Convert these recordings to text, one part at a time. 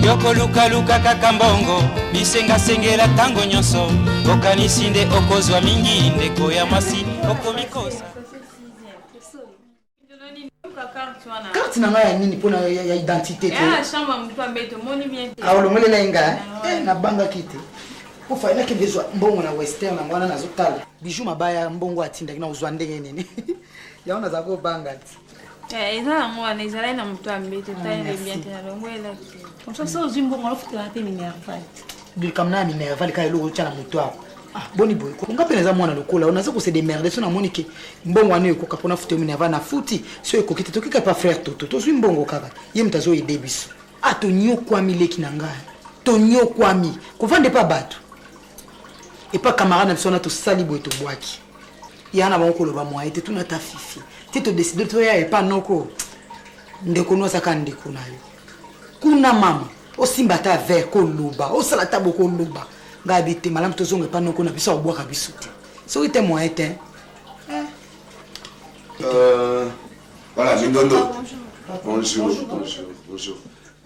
Yo kolukaluka kaka mbongo, bisengasengela ntango nyonso, okanisi nde okozwa mingi, ndeko ya mwasi okomikosa. Carte na ngai ya nini mpona ya identité te? Aolongolela ye ngai eh, nabangaki te po fai nakende ezwa mbongo na western yango wana nazotala bijou mabaya mbongo atindaki na kozwa ndenge nini yango nazala kobanga ti Eh, eza yango wana ezalaki na moto ya mbeto etaleli bien te nalongwelaki comme ça ozwi mbongo alofutela mpe minerval likambo na ya minerval kaka eloko otya na moto awa ah, boni boye nga mpe naza mwana lokola oyo naza kose demerde so namoni ke mbongo wana ekoka mpo nafuta yo minerval nafuti so ekoki te tokika epa frère toto tozwi mbongo kaka ye moto azoyede biso ah tonyokwami leki na ngai tonyokwami kovanda epa bato epa camarade na biso wana tosali boye tobwaki ya na bango koloba moye te tuna ata fifi te todeside toya epa noko ndeko no azaka ndeko na yo kuna mama osimba ata verre koloba osala ata bokoloba ngai abi te malamu tozonga epa noko na biso akobwaka biso te soki te moyen te eh. Euh, voilà mindondo bonjour bonjour bonjour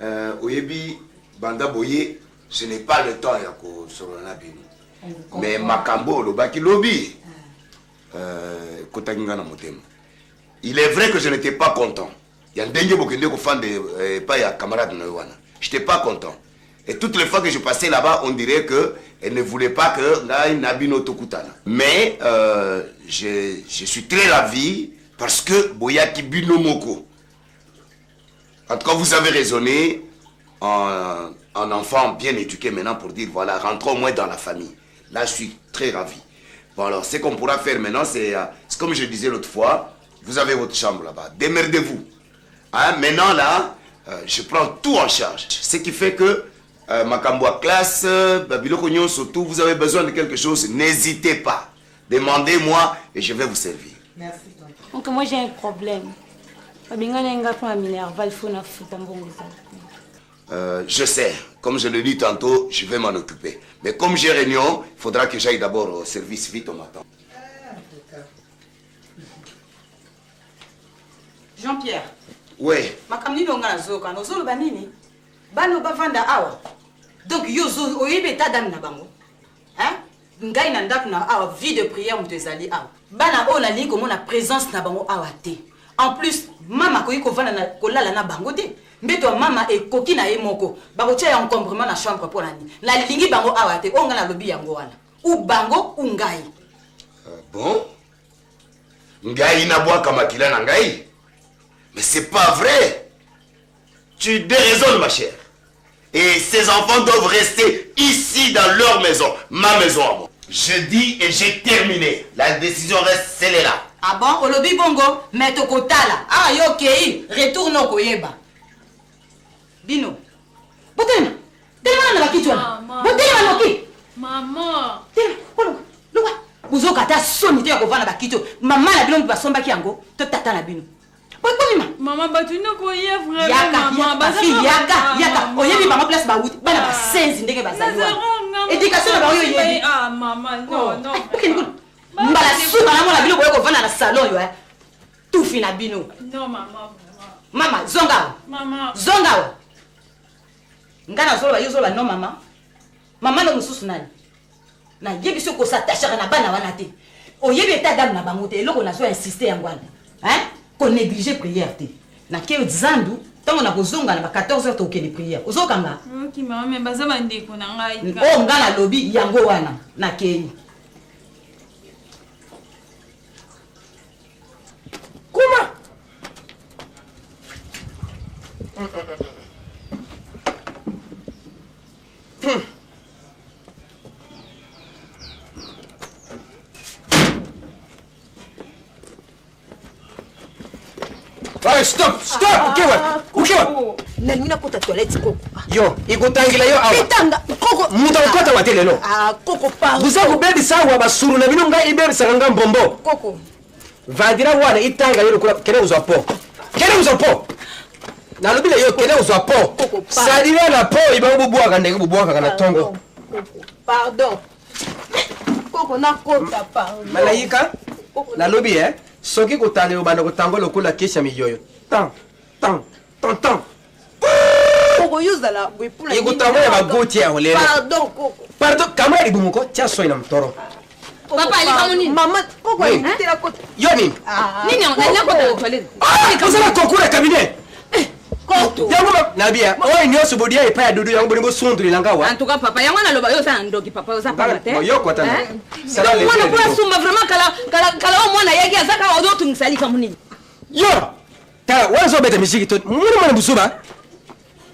euh, oyebi banda boye je n'ai pas le temps ya kosolola na bino mais makambo olobaki lobi euh, ekotaki nga na motema il est vrai que je n'étais pas content ya ndenge bokende kofanda euh, epai ya camarade na yo wana j'étais pas content et toutes les fois que je passais là-bas on dirait que elle ne voulait pas que ngai na bino tokutana mais euh, je, je suis très ravi parce que boyaki bino moko En tout cas, vous avez raisonné en, en enfant bien éduqué maintenant pour dire, voilà, rentrons au moins dans la famille. Là, je suis très ravi. Bon, alors, ce qu'on pourra faire maintenant, c'est euh, comme je disais l'autre fois, vous avez votre chambre là-bas. Démerdez-vous. Hein, maintenant, là, euh, je prends tout en charge. Ce qui fait que euh, makambo ya classe, babiloko nyonso, tout, vous avez besoin de quelque chose, n'hésitez pas. Demandez-moi et je vais vous servir. Merci. Donc moi j'ai un problème. Babengana nga mpo na Minerval faut nafuta mbongo ezala. Euh, je sais, comme je l'ai dit tantôt, je vais m'en occuper. Mais comme j'ai réunion, il faudra que j'aille d'abord au service vite, on m'attend. Jean-Pierre. Oui. Makambo nini onga nazoyoka ozoloba nini? Bana bavanda awa. Donc yo oyebi état d'âme na bango. Hein? Ngai na ndako na awa vie de prière moto ezali awa. Bana oyo nalingi komona présence na bango awa te. En plus mama akoki kovanda na kolala na bango te. Mbeto ya mama ekoki na ye moko. Bakotia ya encombrement na chambre mpo na nini? Nalingi bango awa te. Oyo ngai nalobi yango wana. Ou bango ou ngai. Euh, bon ngai nabwaka makila na ngai mais c'est pas vrai tu déraisonnes ma chère et ces enfants doivent rester ici dans leur maison ma maison à moi je dis et j'ai terminé la décision reste scellée là ah bon olobi bongo mais tokotala ah yo okei retourne okoyeba bino botelema telema na bakiti wana botelema noki mama telema olonga longwa bozoka ata soni te ya kovanda bakiti oyo mama na bino moto basombaki yango to tata na bino bokomima mama bato noko ye vraimentyaka yaka oyebi bango place bawuti bana ah. basenzi ndenge bazali wana éducation na bango yo oyebi ah, okende kuna mbala suka namona bino boye kovanda na salon yo eh. tufi na bino mama zonga awa zonga awa ngai nazoloba yo ozoloba no mama mama no mosusu nani nayebi soki kosatachaka na bana wana te oyebi eta dame na bango te eloko nazo insiste yango wana hein konéglige prière te nake zandu ntango nakozonga na ba 14 heures tokokende prière ozokanga okay, mama me baza bandeko na ngai oyo ngai nalobi yango wana nakei Kuma! Hmm. Hey, stop, stop, ukiwa, ukiwa. Nalingi nakota toilette koko. Yo, ikotangela yo awa. Etanga, koko. Moto akokota wa te lelo. Ah, koko pardon. Boza kobebisa awa basuru na bino ngai ebebisaka nga mbombo. Koko. Vandira wana itanga yo lokola kende kozwa po. Kende kozwa po. Nalobi na yo kende kozwa po. Salira na po ibango bobwaka ndenge bobwakaka na tongo. Pardon. Koko nakota pardon. Malayika, nalobi eh, soki kotanga obanda kotanga lokola kesi ya miyoyo. Tan, tan, tan, tan. Koko. Boye ozala boye mpona nini? Ekutango ya bagoti ya lelo. Pardon koko. Pardon, kamwe ya libumu ko tia soi na mtoro. Papa, alika nini? Mama, koko Oui. alikutela kota. Yo nini? Nini yango? Nalinga kota na toilette. Ah, ozala kokula cabinet. Yango nabia, oyo nyonso bodia epai ya Dudu yango bolingo osundulila nga wa. En tout cas papa, yango naloba yo oza na ndoki papa, oza pamba te. Bon, yo kota na. Hein? Sala Donc, le mwana le po le. asumba vraiment kala kala kala oyo mwana ayaki aza kaka ozotungisa likambo nini? Yo! Tala, wana ozobeta misiki to muna mwana busuba.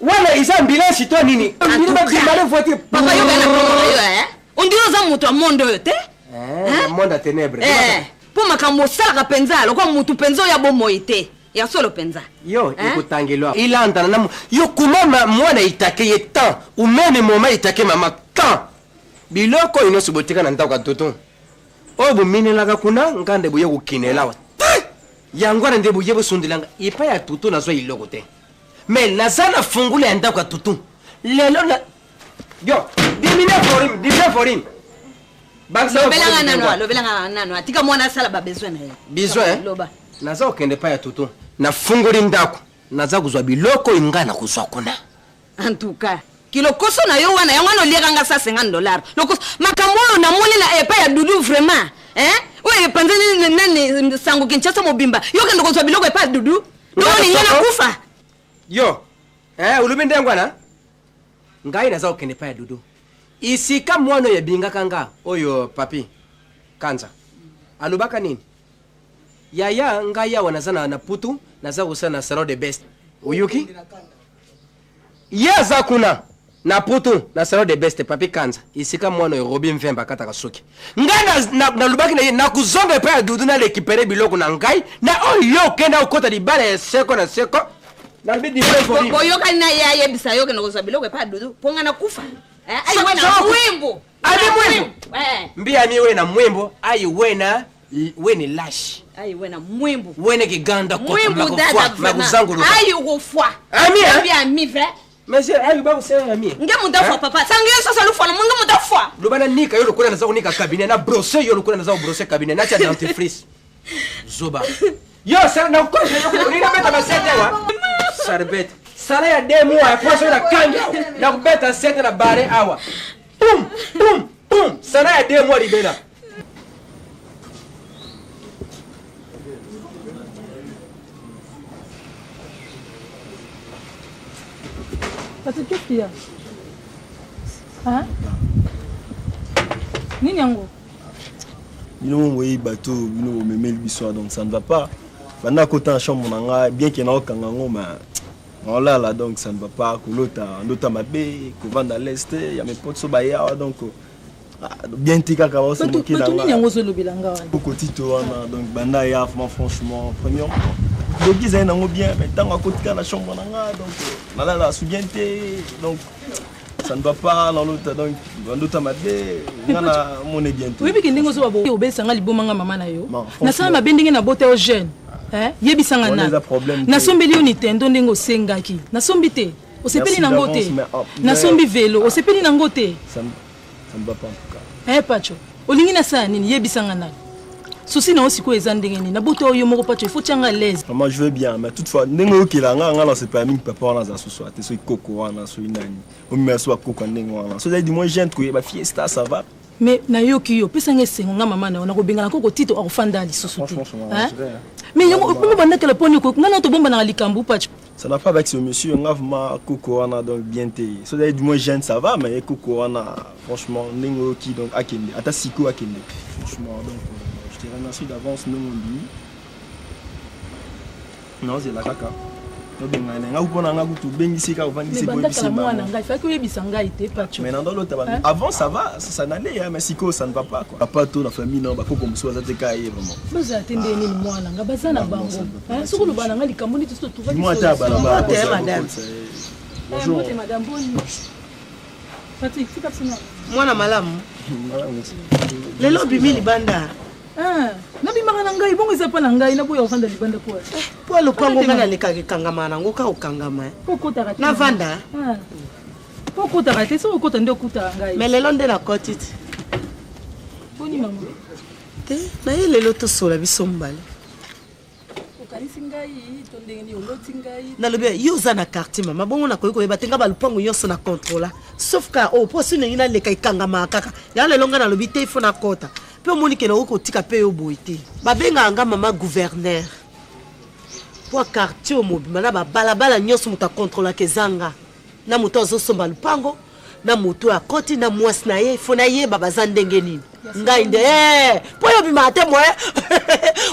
Wana eza ambulance to nini? Bino babimale voiture. Papa yo bana kombo na yo eh? On dirait oza moto ya monde oyo te? Eh, monde ya ténèbres. Eh, mpo makambo osalaka mpenza lokola motu mpenza oyo ya bomoi te ya solo mpenza. Yo Hein? ekotangelwa ilandana na yo kumama mwana itake ye temps ou même moma itake mama temps biloko oyo nyonso botika na ndako ya toto oyo bominelaka kuna nga nde boye kokinela awa te yango wana nde boye bosundelanga epai ya tutu nazwa eloko te me naza na fungula ya ndako ya tutu lelo na yo dimine volume dimine volume. Bakisa Lobelanga volume nano, ndengwa. lobelanga nano, atika mwana asala ba besoin na ye. Besoin, eh? Loba. Naza kokende epai ya tutu nafungoli ndako naza kozwa biloko oyo ngai nakozwa kuna. En tout cas, kilokoso na yo wana yango wana oliaka nga 150 dollars lokoso makambo oyo namoni na epai ya Dudu vraiment, hein? Oyo epanzani nani sango Kinshasa mobimba, yo kende kozwa biloko epai ya Dudu donc nga nakufa. Yo eh, olobi ndenge wana ngai naza kokende epai ya Dudu isika mwana oyo ebingaka nga oyo papi Kanza alobaka nini yaya ngai awa naza na putu naza kosala na salon de best oyoki ye aza kuna na putu na salon de best papi Kanza esika mwana oyo Robi Mvemba akataka suki ngai nalobaki na ye nakozonga epai ya Dudu narécupérer biloko na ngai na oyo yo okenda okota libala ya seko na seko nalobi dipe volume. Boyokani na ye ayebisa yo kende kozwa biloko epai ya Dudu mpo nga nakufa. Eh, ayi we na mwimbu. Abi mwimbu. Eh, mbi ami we na mwimbo ayi wena wene lashi ayi we na mwimbu. Wene kiganda Mwimbu dada vraiment. Makuzanguluka Ayi okofwa. Ami, hein? Abi ami vrai. Monsieur ayi bakusela ami. Nge mutu afwa papa sango yo sasa lufwana nge mutu afwa. Loba na nika yo lokola naza konika cabinet na brosse yo lokola naza kobrosser cabinet natia dentifrice zoba yo sala na kosa yo nina beta basete wa sarbet sala ya 2 mois ya poso na kangi awa na kubeta sete na bare awa pum pum pum sala ya 2 mois libela. Patrick, qu'est-ce qu'il y a? Hein? Nini yango? Bino boyebi bato bino bomemeli biso donc ça ne va pas. Banda kota na chambre na ngai bien ke naokanga yango ma naolala donc ça ne va pas. Kolota ndota mabe kovanda leste ya mes potes so bayawa donc ah, bien te kaka Bato baosemokela. nini yango ozolobela nga wana? Okotito wana donc banda ya vraiment franchement premièrement doki ezali nango bien mais ntango akotika na chambre na nga donc nalala su bien te donc ça ne va pas. Nalota donc bandota mabe nga na mone bien te. Oyebi ke ndenge ozoba obesanga liboma nga mama na yo Non, franchement. nasala mabe ndenge nabota yo jeune. Eh? Yebisanga Wana na eza problème te. Nasombeli yo Nintendo ndenge osengaki nasombi te osepeli Merci nango te. d'avance, mais, oh, Nasombi velo osepeli nango te. Ça ne va pas en tout cas. Eh, Pacho olingi nasala nini? Yebisanga nani susi na yo sikoyo eza ndenge nini nabota oyo moko Pacho ifo tianga l'aise. Vraiment, je veux bien, mais toutefois, ndenge okela nga nga nasepela mingi papa wana aza susu ate soki koko wana soki nani omemela so bakoko ya ndenge wana so ezali du moins jeune koyeba fiesta ça va. Mais nayoki yo opesanga esengo nga mama na yo nakobengana koko Tito akofanda lisusu te. Franchement, ça Hein? m'arrangerait, hein. Mais yango okomi bandakela mponi ngai na tobombanaka likambo Pacho. Ça n'a pas avec ce monsieur nga vraiment koko wana donc bien te so ezali du moins jeune ça va mais koko wana franchement ndenge oyoki donc akende ata siko akende franchement donc je te remercie d'avance ndenge ondimi naozela kaka obengana na nga mpona nga kutu obengisi kaka ovandisi Mais boyebisi bandakala mwana bango. ngai faki oyebisa ngai te Pacho. Mais nando lota Hein? avant ça va ça, ça n'allait hein, mais sikoyo ça ne va pas quoi. Papa to na famille non bakoko mosusu baza te kaka ye vraiment. Bazala te nde nini mwana nga baza na bango. Hein? Soki oloba na ngai likambo neti so Dis-moi ata balabala. Madame. Bonjour. Mbote madame boni Patrick tika biso na Mwana malamu lelo obimi libanda. Ah, nabimaka na ngai bongo eza mpa na ngai naboya kovanda libanda po mpo lopango ngai nalekaka ekangama nango ka okangama. Po okotaka te. Navanda. Ah. Po okotaka te soki okota nde okutaka ngai. Mais lelo nde nakoti te. Boni mama. Te naye lelo tosola biso mobale. Okanisi ngai. ngai to ndenge nini oloti ngai? Nalobi yo oza na quartier mama, bongo nakoki koyeba te nga balupango nyonso na controla sauf ka oyo mpo soki ndenge naleka ekangamaka kaka yango. Lelo nga nalobi te, ifo nakɔta mpe omoni ke nakoki kotika mpe yo boye te. Babengaka nga mama gouverneur mpo quartier oyo mobima na babalabala nyonso moto akontrolaka eza nga, na moto azosomba lupango, na moto oyo akɔti na mwasi na ye, fo nayeba baza ndenge nini. Ngai nde mpo oyo obimaka te moye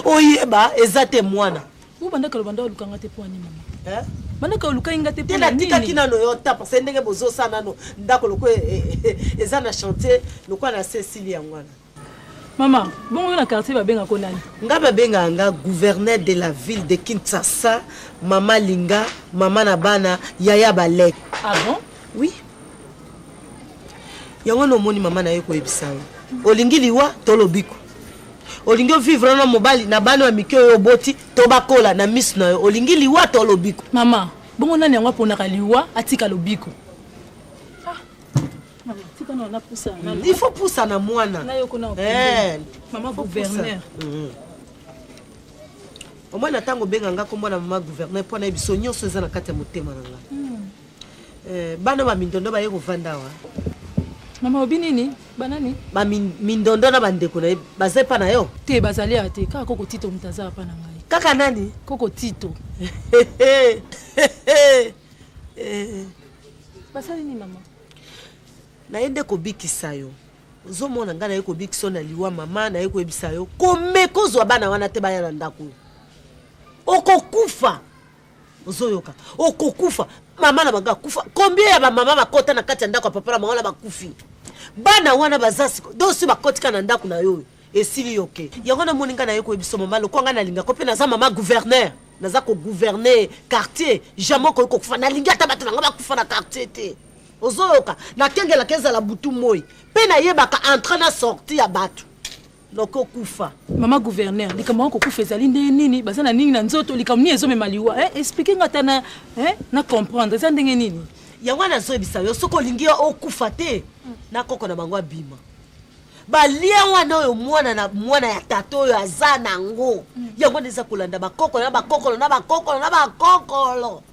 oyeba eza te mwana. Obandaka loba nda olukanga te mpo ani mama? Bandaka olukai nga te? Te, natikaki nano yo ta parce ndenge bozosala nano ndako lokola eza na chantier, lokola na se esili yango wana. Mama, bongo yo na quartier babengako nani? Nga babengaka nga gouverneur de la ville de Kinshasa, mama Linga, mama na bana, yaya balek. Ah bon? Oui, yango wana omoni mama na ye koyebisa yo, olingi liwa to lobiko? Olingi ovivre na mobali na bana ya mike oyo oboti to bakola na miso na yo? Olingi liwa to lobiko? Mama, bongo nani yango aponaka liwa atika lobiko? Il faut pusa na mwana. Mama gouverneur. Omoi na ntango obenga nga kombo na mama gouverneur mpo na ye biso nyonso eza na kati ya motema na nga. Bana bamindondo baye kovanda awa. Mama, obi nini? Banani? Bamindondo na bandeko na ye baza epa na yo? Te, bazali awa te. Kaka koko Tito moto aza apa na ngai. Kaka nani? Koko Tito. Basali nini, mama? Naye nde kobikisa yo. Ozomona, ngai naye kobikisa yo na liwa. Mama, naye koyebisa yo, komeka ozwa bana wana te baya na ndako oyo, okokufa. Ozoyoka? Okokufa. Mama na bango akufa. Combien ya bamama bakota na kati ya ndako ya papa na bango wana bakufi? Bana wana baza siko donc si bakotika na ndako na yo oyo esili yo ke yango. Namoni ngai naye koyebisa mama lokwa ngai nalingako mpe naza mama gouverneur, naza kogouverne quartier. Jamais okoki kokufa. Nalingi ata bato na ngai bakufa na quartier te. Ozoyoka? Nakengelaka ezala butu moi mpe nayebaka entrée na sortie ya bato, noki okufa. Mama gouverneur, likambo yango kokufa ezali ndenge nini? Baza na nini na nzoto? Likambo nini ezomema liwa? Explike nga ata na comprendre eza ndenge nini. Yango wana nazoyebisa yo, soki olingi okufa te na koko na bango abima balia wana oyo mwana na mwana ya tata oyo aza nango, yango wana eza kolanda bakokolo na bakokolo na bakokolo na bakokolo.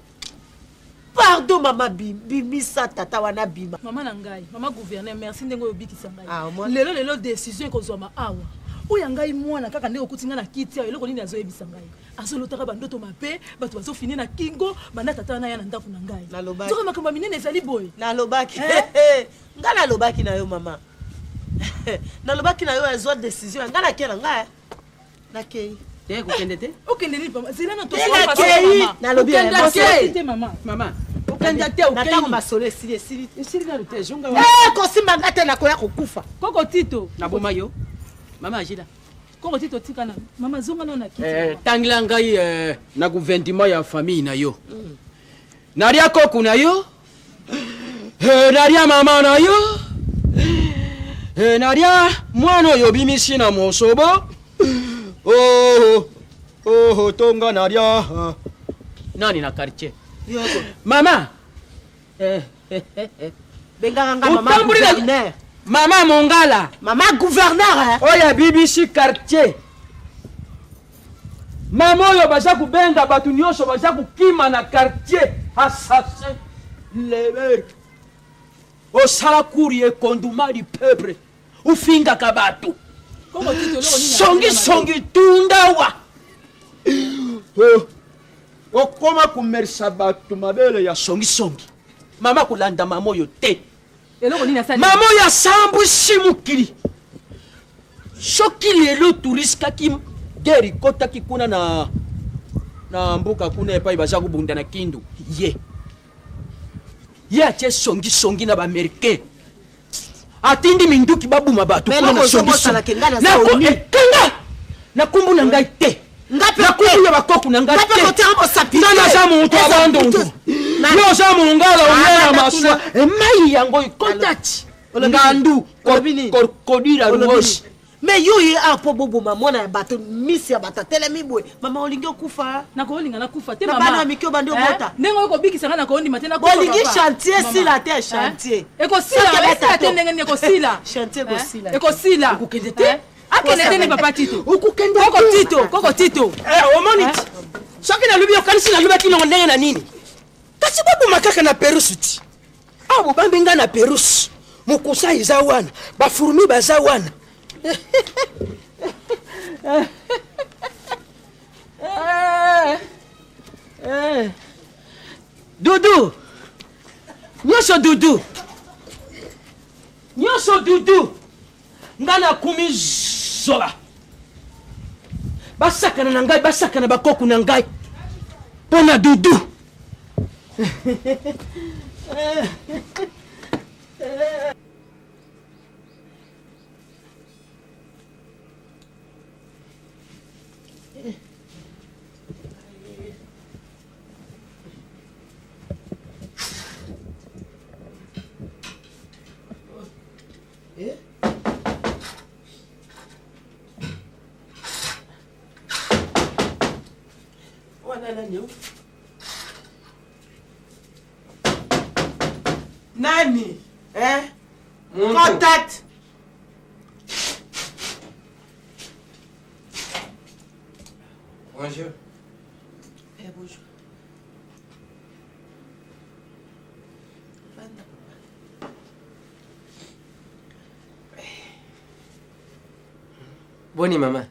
Pardon mama, bimisa tata wana bima. Mama na ngai, mama gouverneur, merci ndenge oyo obikisa ngai lelo. Lelo décision ekozwama awa. Oyo ya ngai mwana kaka ndenge okuti ngai na kiti awa, eloko nini azoyebisa ngai? Azolotaka bandoto mabe, bato bazofine na kingo banda tata wana ya na ndako na ngai. Nzoka makambo ya minene ezali boye. Nalobaki ngai, nalobaki na yo mama, nalobaki na yo, azwa décision ya ngai. Nakei na ngai, nakei. Te, kokende te. Okende nini papa? Zela na nakei, nalobi. Te mama, mama, okende te. Na ntango masolo esili, esili. Esili nanu te, zonga. Kosimba nga te, nakoya kokufa. Koko Tito. Naboma yo, mama Agila. Koko Tito, tika na mama, zonga nano na kiti. Tangela ngai na gouvernement ya famille na yo. Nalia koku na yo, nalia mama na yo, nalia mwana oyo obimisi na mosobo. Oh, oh, tonga nalia nani na quartier? Mama. Bengaka nga mama gouverneur. Mama Mongala. Mama gouverneur. Oyo abibisi quartier, mama oyo baza kobenga bato nyonso baza kokima na quartier, assassin leber, osala cour ya ekonduma du peuple, ofingaka bato, songisongi, tundawa, okoma komerisa bato mabele ya songisongi. Mama, kolanda mama oyo te. Eloko nini asali? Mama oyo asambwisi mokili. Soki lelo turiskaki guerre ekɔtaki kuna na mboka kuna epai baza kobunda na Kindu, ye atie songisongi na baaméricain, atindi minduki babuma bato kuna na songisongi. Ekenga na nkombo na ngai te, na nkombo ya bakoko na ngai te. Nga naza moto ya Bandundu, yo oza Mongala, oye na maswa emai yango ekotati ngandu kodira ruosi. Mais yo ye awa mpo boboma mwana ya bato, misi ya bato atelemi boye. Mama, olingi okufa? Nakolinga nakufa te. Na bana ya mike obandi obota. Ndenge oyo kobikisa ngai, nakondima te. Bolingi chantier esila te? Chantier ekosila, esila te. Ndenge nini ekosila? Chantier ekosila. Ekosila. Okokende te. Akende te ni papa Tito. Okokende. Koko Tito, koko Tito. Omoni ti. Soki nalobi okanisi nalobaki nongo ndenge na nini? Kasi boboma kaka na perusu ti. Awa bobambi ngai na perusu. Mokusa eza wana, bafurmi baza wana. Dudu, nyonso dudu, nyonso dudu, ngai nakumi zoba. Basakana na ngai, basakana bakoku na ngai mpo na dudu. Eh? Wana nani yo? Nani? Eh? Contact. Bonjour. Eh, bonjour. Vanda, papa. Boni mama.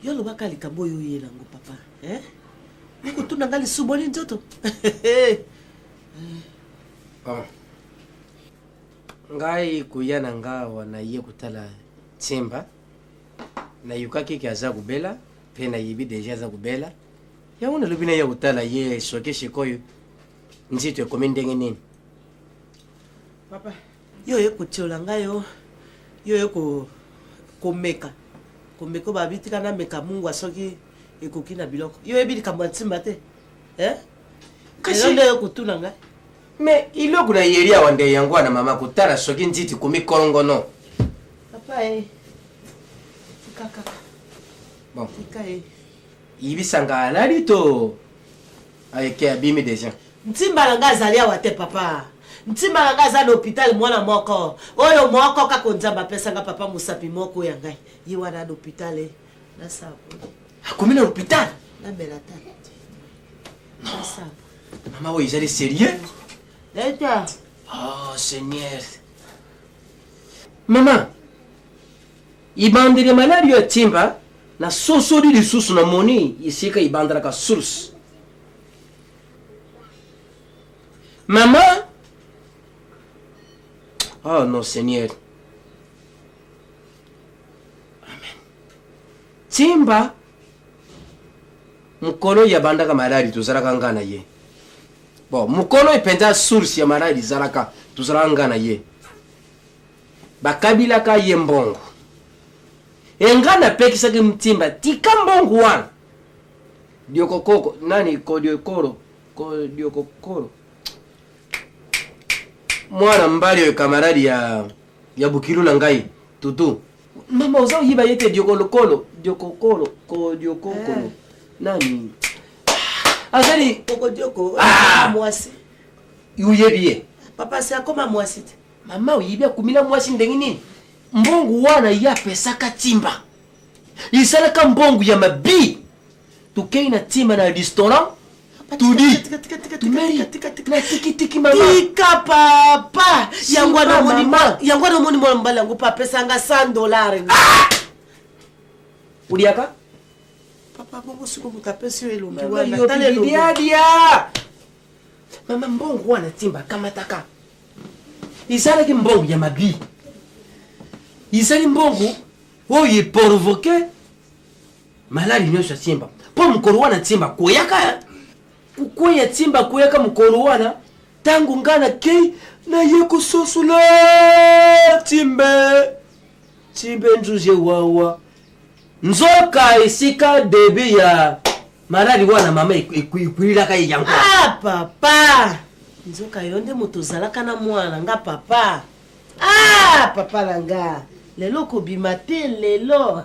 Yo lobaka likambo oyo oyela yango papa. Eh? Okotuna nga lisusu boni nzoto? Bon. Ngai koya na nga awa naye kotala Tsimba. Nayokaki ke aza kobela mpe nayebi deja aza kobela. Yango nalobi naye kotala ye soki sikoyo nzito ekomi ndenge nini. Papa, yo oye kotiola ngai yo yo oye ko komeka komeka oyo babi tika nameka mungwa soki ekoki na biloko yo oyebi likambo ya nsimba te eh? Kasi- lelo nde oye kotuna ngai Me iloko na yeri awa nde yango wana mama kotala soki nziti ekomi kolongono. Papa e tika kaka. Bon. Tika ye. Yibisa nga alali to ayeke abimi deja. Ntimba na nga azali awa te papa. Ntimba na nga aza na hôpital mwana moko. Oyo moko kaka Nzambe apesa nga papa mosapi moko ya ngai. Ye wana na hôpital e. Nasala. Akomi na hôpital? Namela ta. Nasala. Mama oyo ezali sérieux? Eta. Oh Seigneur. Mama, ibandeli maladi oyo timba na sosoli lisusu na moni esika ibandelaka source. Mama, oh non Seigneur. Amen. Timba mokolo oyo abandaka maladi tozalaka nga na ye bon mokolo oyo mpenza source ya maladi ezalaka tozalaka nga na ye bakabilaka ye mbongo enga napekisaki mtimba tika mbongo wana diokokoko nani kodiokoro kodiokokoro mwana mbali oyo kamaradi ya, ya bukilu na ngai tutu mama oza oyiba ye te diokolokolo diokokolo kodiokokolo eh. nani azali kokodioko ah! mwasi oyebi ye papa si akoma mwasi te mama oyebi akumila mwasi ndenge nini mbongo wana ye apesaka timba esalaka mbongo ya mabi tokei na timba na restaurant tudi tumeri na tikitiki mama tika papa yango wana omoni yango wana omoni mwana mobali yango mpe apesanga 100 dollar ah! oliaka papa bongo siko moto apesi yo elongi wana tala elongi mama mbongo wana timba kamataka ezalaki mbongo ya mabi ezali mbongo oyo eprovoke maladi nyonso ya simba mpo mokolo wana simba akweyaka kokweya simba akweyaka mokolo wana ntango ngai nakei naye kososola timbe timbe nzuzi ewawa nzoka esika debi ya maladi wana mama ekwililaka ye yango ah papa nzoka yo nde moto ozalaka na mwana nga papa Ah, papa na nga lelo okobima te lelo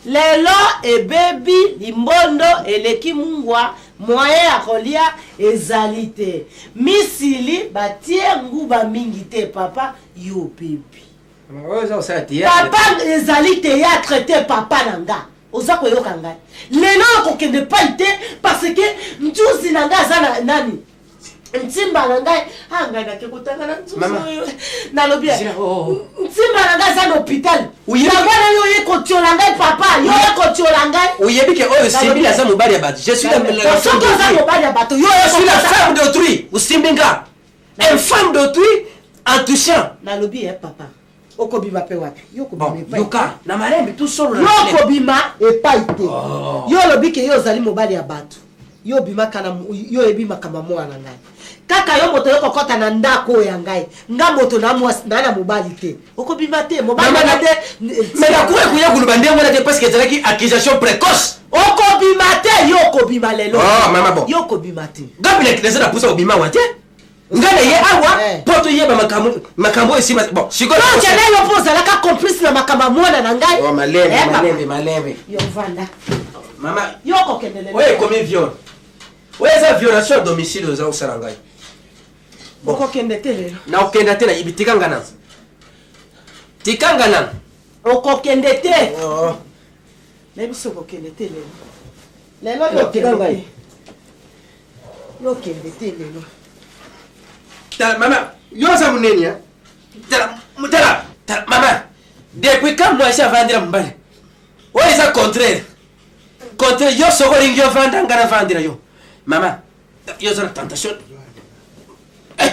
lelo ebebi limbondo eleki mungwa moyen ya kolia ezali te misili batie nguba mingi te papa yo obebi papa ezali théâtre te papa na nga. Oza koyoka ngai. Lelo okokende epai te parce que nzuzi na ngai aza na nani? Ntimba na ngai, ah ngai nake kotanga na nzuzi oyo. Nalobi oh, oh. Ntimba na ngai aza na hôpital. Yango wana yo oye kotiola ngai papa, yo oye kotiola ngai. Oyebi ke oyo Simbili aza mobali ya bato. Je suis la la Soki oza mobali ya bato, yo oye Je suis la femme d'autrui. Osimbi nga. Une femme d'autrui en touchant. Nalobi eh papa. Okobima mpe wapi? Yo okobima epai. Yoka, na malembe tout solo na. Yo okobima epai te. Oh. Yo olobi ke yo ozali mobali ya bato. Yo obimaka na yo oyebi makambo ya mwana na ngai. Kaka yo moto yo kokɔta na ndako oyo ya ngai. Nga moto na mwasi na na mobali te. Okobima te, mobali na te. Mais nakoki koya koloba ndenge wana te parce que ezalaki accusation précoce. Okobima te, yo okobima lelo. Oh, mama bon. Yo okobima te. Gabi na na pusa kobima wa te. Nga na ye awa eh. mpo toyeba makambo oyo esima bon sikoyokende yo mpo ozalaka complice na makambo ya mwana na ngai oh, malembe eh, malembe malembe yo vanda mama yo okokende lelo oyo ekomi viol oyo eza violation ya domicile oza kosala ngai okokende te lelo nakokenda te nayebi tika nga nanu tika nga nanu okokende te oh. nayebi soki okokende te lelo lelo yo okende te Yo kende te lelo. Tala mama, yo oza munene hein. Tala, tala, tala mama. Depuis quand mwasi avandela mobali? Oyo eza contraire. Contraire yo soko olingi ovanda nga navandela yo. Mama, yo oza na tentation. Eh!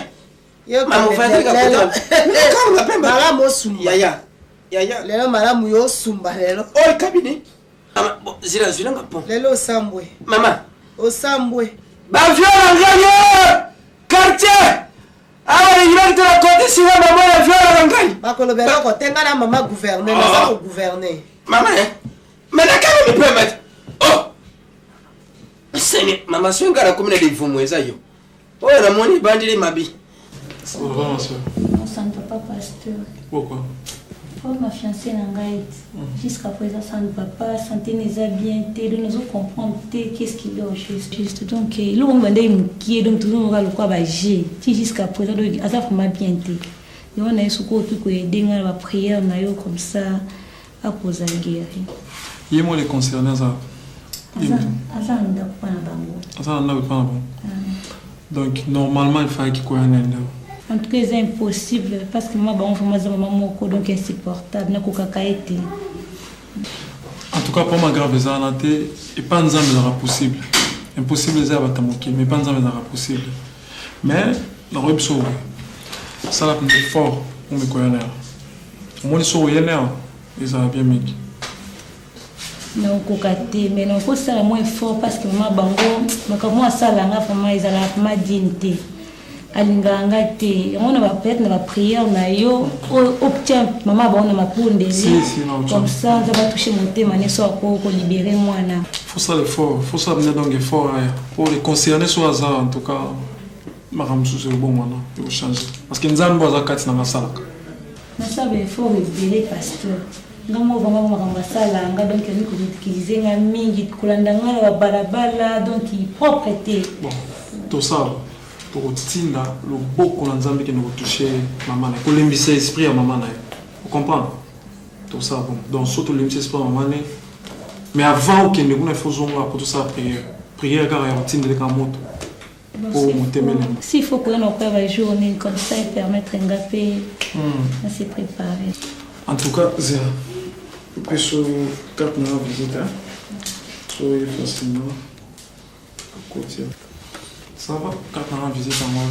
Mama ovandeli kakota. Malamu osumba. Yaya. Yaya. Lelo malamu yo osumba lelo. Oyo kabine. Mama, bon, zila zwi nanga pont. Lelo osambwe. Mama. Osambwe. Baviola ngai yo! Quartier! Awa lingilaki te na kote sima mama ya viola na ngai. Bakoloba eloko te ngai na mama gouverneur, naza ko gouverner. Mama eh. Mais nakanga mi permettre. Oh! Seigneur, mama soki ngai nakomi na livumu eza yo. Oyo namoni ebandeli mabi. Ça va, ma soeur? Non, ça ne va pas, pasteur. Pourquoi? Oh, ma fiancée na ngai jusqu'à présent ça ne va pas, santé neza bien te, donc nazo comprendre te qu'est-ce qu'il y a au juste. Juste donc eloko ngo bandaki mokie donc tozomoka lokola ba G ti jusqu'à présent donc aza vraiment bien te. Yango na ye soki okoki koyede ngai na ba prière na yo comme ça akozala guéri. Ye moko le concerné aza aza na ndako mpa na bango. Aza na ndako epa na bango. Donc normalement il fallait koya na ndako. En tout cas eza impossible parce que mama bango vraiment aza mama moko donc insupportable nakokaka ye te. En tout cas problème grave eza wana te epa nzambe ezalaka possible. Impossible eza ya bato ya mokili mais epa nzambe ezalaka possible. Mais nakoyebi biso boye sala mpenza effort omikoya na yo. Omoni soki oye na yo ezala bien mingi. Nakokoka te mais nakosala mwa effort parce que mama bango makambo mwa asala nga vraiment ezalaka vraiment digne te alingaka nga te yango na peut-être na baprière na yo obtient mama bango na mapondeli comme ça nzambe atouche motema nyonso ako kolibere mwana. Faut sala effort, faut sala mpenza donc effort aya po les concernés so aza en tout cas makambo mosusu ekobongwana ekochange parce que nzambe oyo aza kati na nga asalaka. Nasala ba effort ebele pasteur. Nga moko vraiment makambo asala nga donc alingi ko ridiculiser nga mingi kolanda nga na ba balabala donc propre te. Bon tosala tokotinda loboko na nzambe ekende kotouche mama na ye kolembisa esprit ya mama na ye ocomprendre tosala bon donc so tolembisa esprit ya mama ne mais avant okende kuna il faut ozonga po tosala prière prière kaka ya kotindeleka moto po motema elemba. S'il faut koya na koya ba jour nini comme ça e permettre nga pe na se préparer. En tout cas zela peso carte na visite hein. Soyez facilement kotia. Ça va carte na visite yango.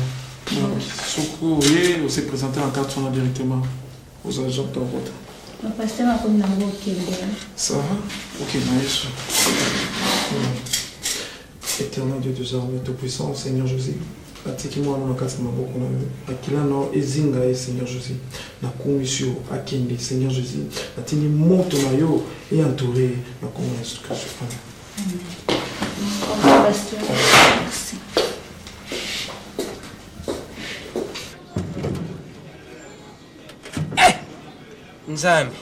Donc soki oye ose présenter na carte wana directement aux agents to kota. Ma pasteur akomi nango okende. Ça va? Ok, na yesu. Eternel Dieu des armées tout puissant Seigneur Jésus atiki mwana na kati na maboko na yo makila na yo ezinga ye Seigneur Jésus nakumisi yo akende Seigneur Jésus natindi moto na yo e entoure ye na kombo na Yesu Kristo amen. Pasteur, merci. Eh! Nzambe.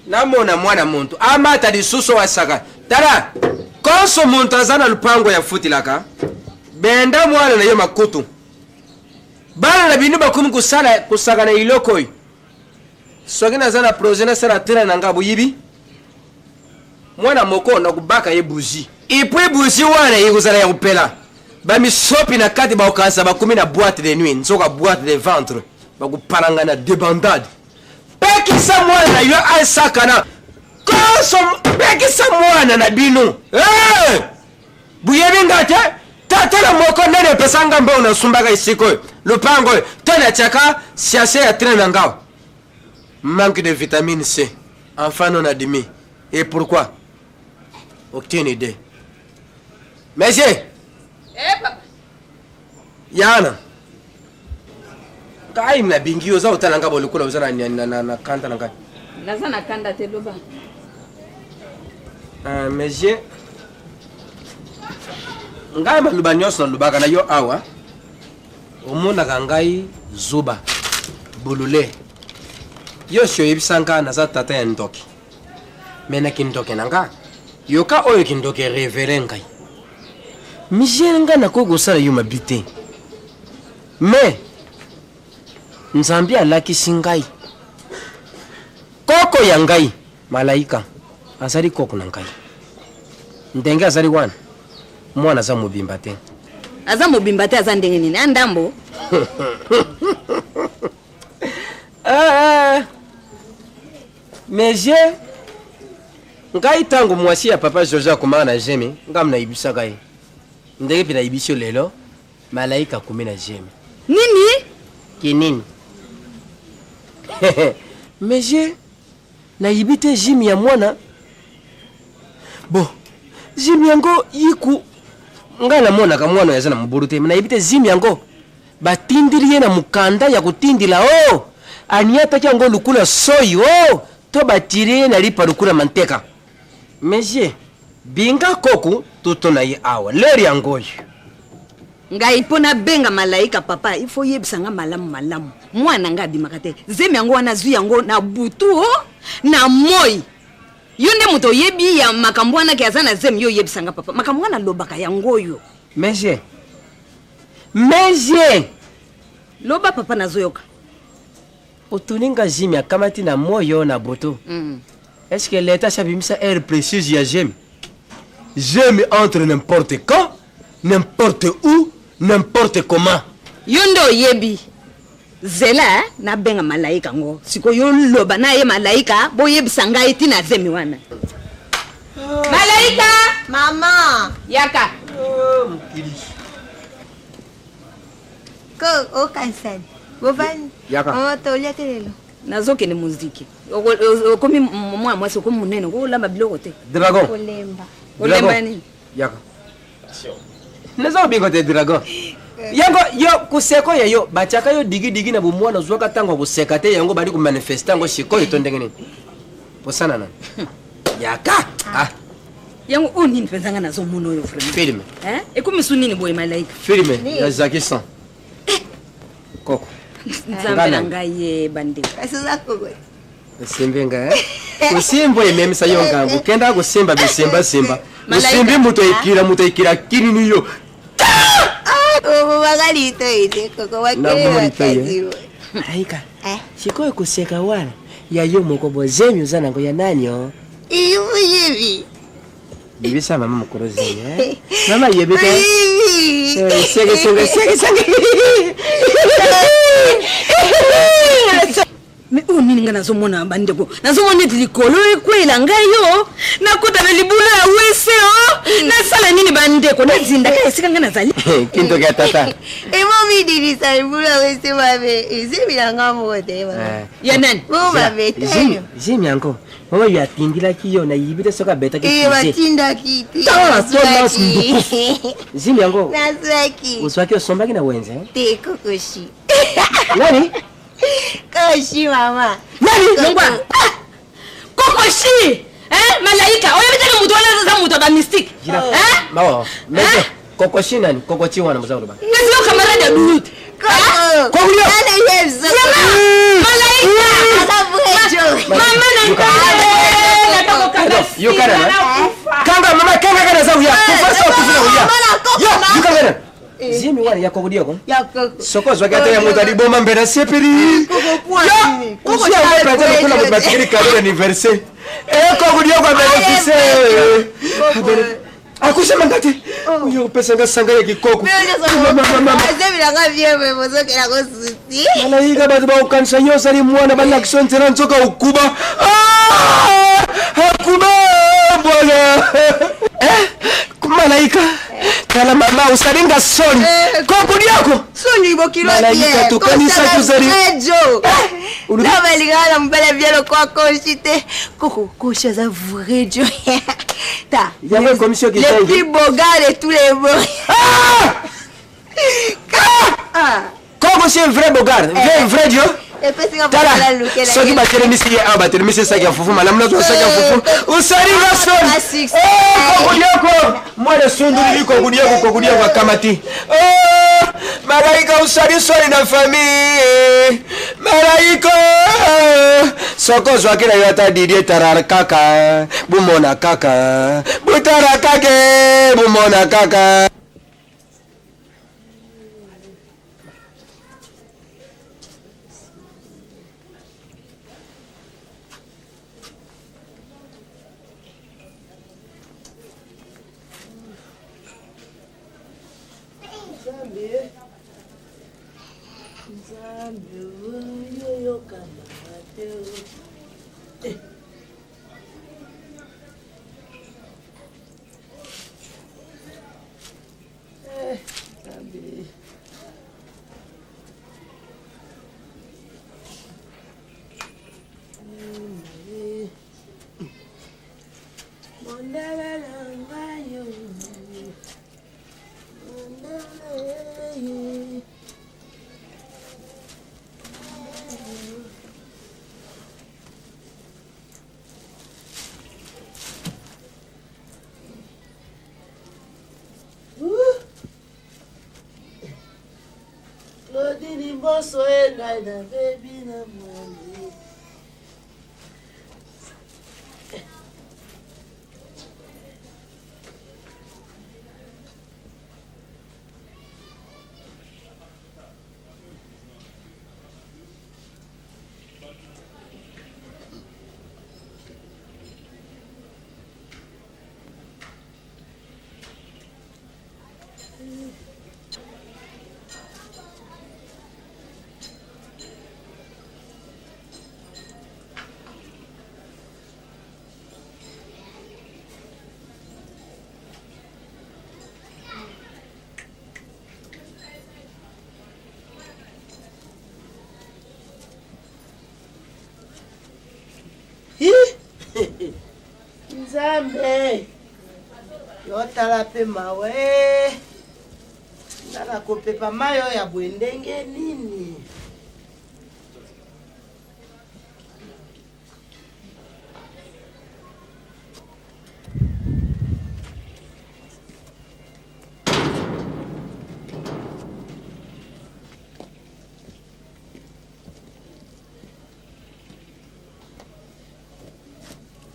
Namona mwana muntu amata lisusu asaka tala konso muntu aza na lupango ya futilaka benda mwana na ye makutu bana na bino bakomi kosala kosaka na iloko oyo. Soki naza na projet nasala train na nga boyibi mwana moko nakobaka ye bougie epuis bougie wana ekozala ya kopela bamisopi na kati bakokanisa bakomi na boite de nuit nzoka boite de ventre bakopalangana debandade pekisa mwana na yo asakana konso pekisa mwana na bino hey! Boyebi nga te? Tata na moko nani apesa nga mbongo nasumbaka esika oyo lopango oyo to natiaka siase ya train na ngao manque de vitamine C enfant non admis et pourquoi aucune idée monsieur Eh, papa. Yana ngai nabingi yo oza kotala nga bolokola oza na, na, na, na kanda na ngai naza na kanda te loba uh, monsieur ngai maloba nyonso nalobaka na yo awa omonaka ngai zoba bolole yo si oyebisa nga naza tata ya ndoki me na kindoki na nga yoka oyo kindoki erevele ngai Michel nga nakoki kosala yo mabe te mais nzambe alakisi ngai koko ya ngai malaika azali koko na ngai ndenge azali wana mwana aza mobimba te aza mobimba te aza ndenge nini a ndambo ah, ah. Monsieur, ngai ntango mwasi ya papa George akomaka na zemi, ngai nayebisaka ye ndenge mpe nayebisi yo lelo, malaika akomi na zemi. Nini? Kinini? Monsieur, nayebi te zemi ya mwana. Bon, zemi yango yiku ngai namonaka mwana oyo aza na mobulu te, nayebi te zemi yango Batindili ye na mokanda ya kotindila o aniataki yango lukula soyi o to batire ye na lipa lukula manteka. Monsieur, binga koku totuna ye awa l'heure yango oyo. Ngai po nabenga Malaika papa il faut oyebisa nga malamu malamu mwana na nga abimaka te zemi yango wana azui yango na butu o na moyi yo nde moto oyebi ya makambo wana ke aza na zemi yo oyebisa nga papa makambo nga nalobaka yango oyo. Monsieur, Monsieur! Loba papa nazoyoka. Otuni nga zemi akamati na moyo na butu. Mm. Est-ce que l'État asi abimisa heure précise ya zemi? Zemi entre n'importe quand, n'importe où, n'importe comment. Yo nde oyebi. Zela eh, nabenga malaika ngo. Sikoyo loba na ye malaika boyebisa ngai tina zemi wana. Malaika! Mama! Yaka. Oh, mokili. Ko okanisani. Bovandi. Yaka. Mama tolia te lelo. Nazokende moziki. Okomi mwana mwasi okomi monene okolamba biloko te. Dragon. Kolemba. Kolemba nini? Yaka. Naza kobinga te dragon. Yango yo koseka ya yo batiaka yo digidigi na bomwana ozwaka ntango ya koseka te yango bali komanifeste yango sikoyo to ndenge nini? Posana na yaka ah. Yango oyo nini mpenza ngai nazomona oyo vraiment Film. Hein? Ekomi su nini boye malaika? Film ya Jackie Chan. Koko. Nzambe na ngai ye bandeko. Kasi oza koko. Osimbi nga eh? Kosimba ememisa yo ngambo. Kenda kosimba bisimba simba. Osimbi moto ekila moto ekila kinini yo. Obomaka litoi te koko Naboma litoi, eh? Malaika. Sikoyo koseka wana ya yo moko bo zemi oza nango ya nani o? Iyoyebi. Yebisa mama mokolo zemi eh? Mama yebi te. Eh, seke seke seke seke. Me oyo nini ngai nazomona bandeko nazomona neti likolo ekweyela ngai yo nakota na libulu ya wese o nasala nini bandeko nazindaka esika ngai nazali Kintoki ya tata. Emomidilisa libulu ya wese mabe ezemi na ngai moko te ya nani bo mabe te Zemi yango oyo atindilaki yo nayibi te soki abetaki Eh, fusée. batindaki te Tala, to lance nazwaki. nduku. Zemi yango nazwaki ozwaki osombaki na wenze eh? te kokoshi nani kokoshi mama nani longwa Ah! kokoshi Eh, malaika oyebi teke moto wana aza moto ya bamystique Mawa, mais kokoshi nani kokochi wana boza koloba kasi yo camarade ya dulute Yoka kanga mama kanga kana za uya kufa so kufa uya yo yoka kana zemi wana Wana ya kokodioko Ya koko. Soko ozwaki ata ya moto ya liboma mbe nasepeli. Koko Osi yango mpenza lokola moto batikeli kado ya anniversaire. Ekokodioko abenefice. Akusema nga te. Oyo kopesa nga sanga ya kikoko. Azebilanga bien me bozokela ko susi. Malaika bato bakokanisa yo ozali mwana balakisa yo nzela nzoka okuba. Ah! Akuba bwana. Eh? Malaika tala mama osali nga soni. Kokudiako. Soni bokilo Malaika tokanisa tozali. Jo. Na balingaka na mobali ya bien lokola koshi te. Koko koshi aza vrai jo. Ta. Yango ekomisi yo Le kizengi. plus beau gars de tous les beaux. Ah! Koko c'est vrai beau gars, vrai vrai Dieu. Epesi nga Tala, mosala lukela. soki batelemisi ye awa batelemisi ye saki ya fufu malamu nazwa saki ya fufu osali nga soni kokodioko mwana esundulili kokodioko kokodioko akamati Oh, malaika osali soni na famille malaika soki ozwaki na yo ata didie tarar kaka bumona kaka butara kake bumona kaka. Nzambe, Nzambe oyo yoka mawa te o. Eh. Eh, Nzambe. Eh, Mondele na ngai yo. Mondele ye. Claudine Mboso e ngai na bebi na mwandi. Hi! Nzambe yo tala mpe mawa e nga nakopepa mai oyo ya boye ndenge nini?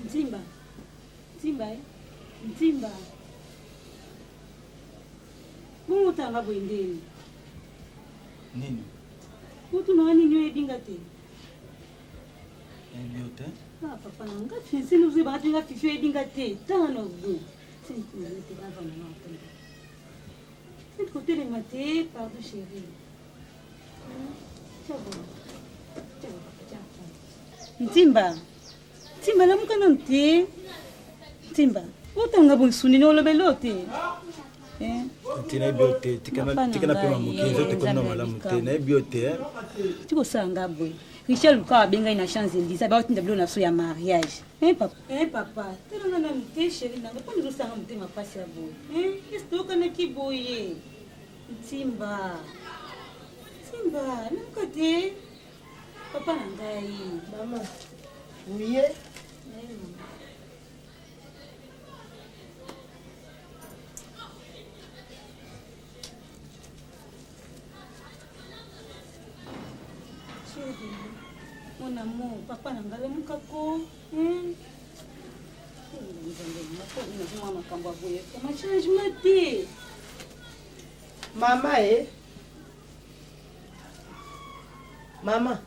Ntimba. Ntimba eh. Ntimba. Bongo otanga boye ndeni? Nini? Otuna nga nini oyebi nga te? Nayebi yo te. Ah papa na nga fiancé nous ba nga fifi oyebi nga te. Tanga na go. Sente te avanda na otanga. Sente kotelema te, pardon chérie. Tiens bon. Tiens papa, tiens. Ntimba. Ntimba lamuka nanu te. Ntimba. Otanga bonsuni ni olobeli oyo te. Eh? Te nayebi yo te tika na Papa na tika na pema ngai, moke nzoto ekomi na Nzambe malamu te alika. nayebi yo te eh. Ti kosala nga boye. Richard Lukawa abengai na Champs Élysées baotinda biloko na biso ya mariage. Eh papa. Eh papa, tala nga nanu te chéri nanga mpo nozosanga motema mpasi ya boye. Eh, esi toyokanaki boye. Ntimba. Ntimba, nayoka te. Papa na ngai. Mama, oye? Chéri, mon amour, papa na ngai lamuka ko. Hmm? Nzambe, nazomona makambo ya boye. Koma changement te. Mama e. Mama.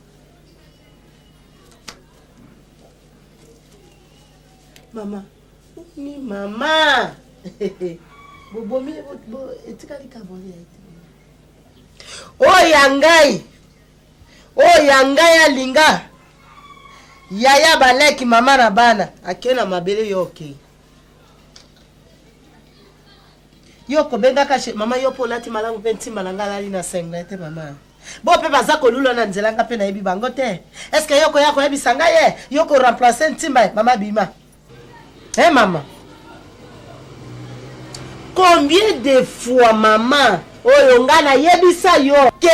Mama. Ni mama. Bobomi bo etikali kaboli ya ete. Oyo ya ngai. Oyo ya ngai alinga. Yaya baleki mama na bana ake na mabele yo okei. Yo okobengaka chez mama yo mpo olati malamu mpe ntimba na ngai alali na singlet te mama. Bo mpe baza kolula na nzela nga mpe nayebi bango te. Est-ce que yo okoya koyebisa ngai ye yo ko remplacer ntimba ye mama bima. Hein mama? Combien de fois mama oyo nga nayebisa yo ke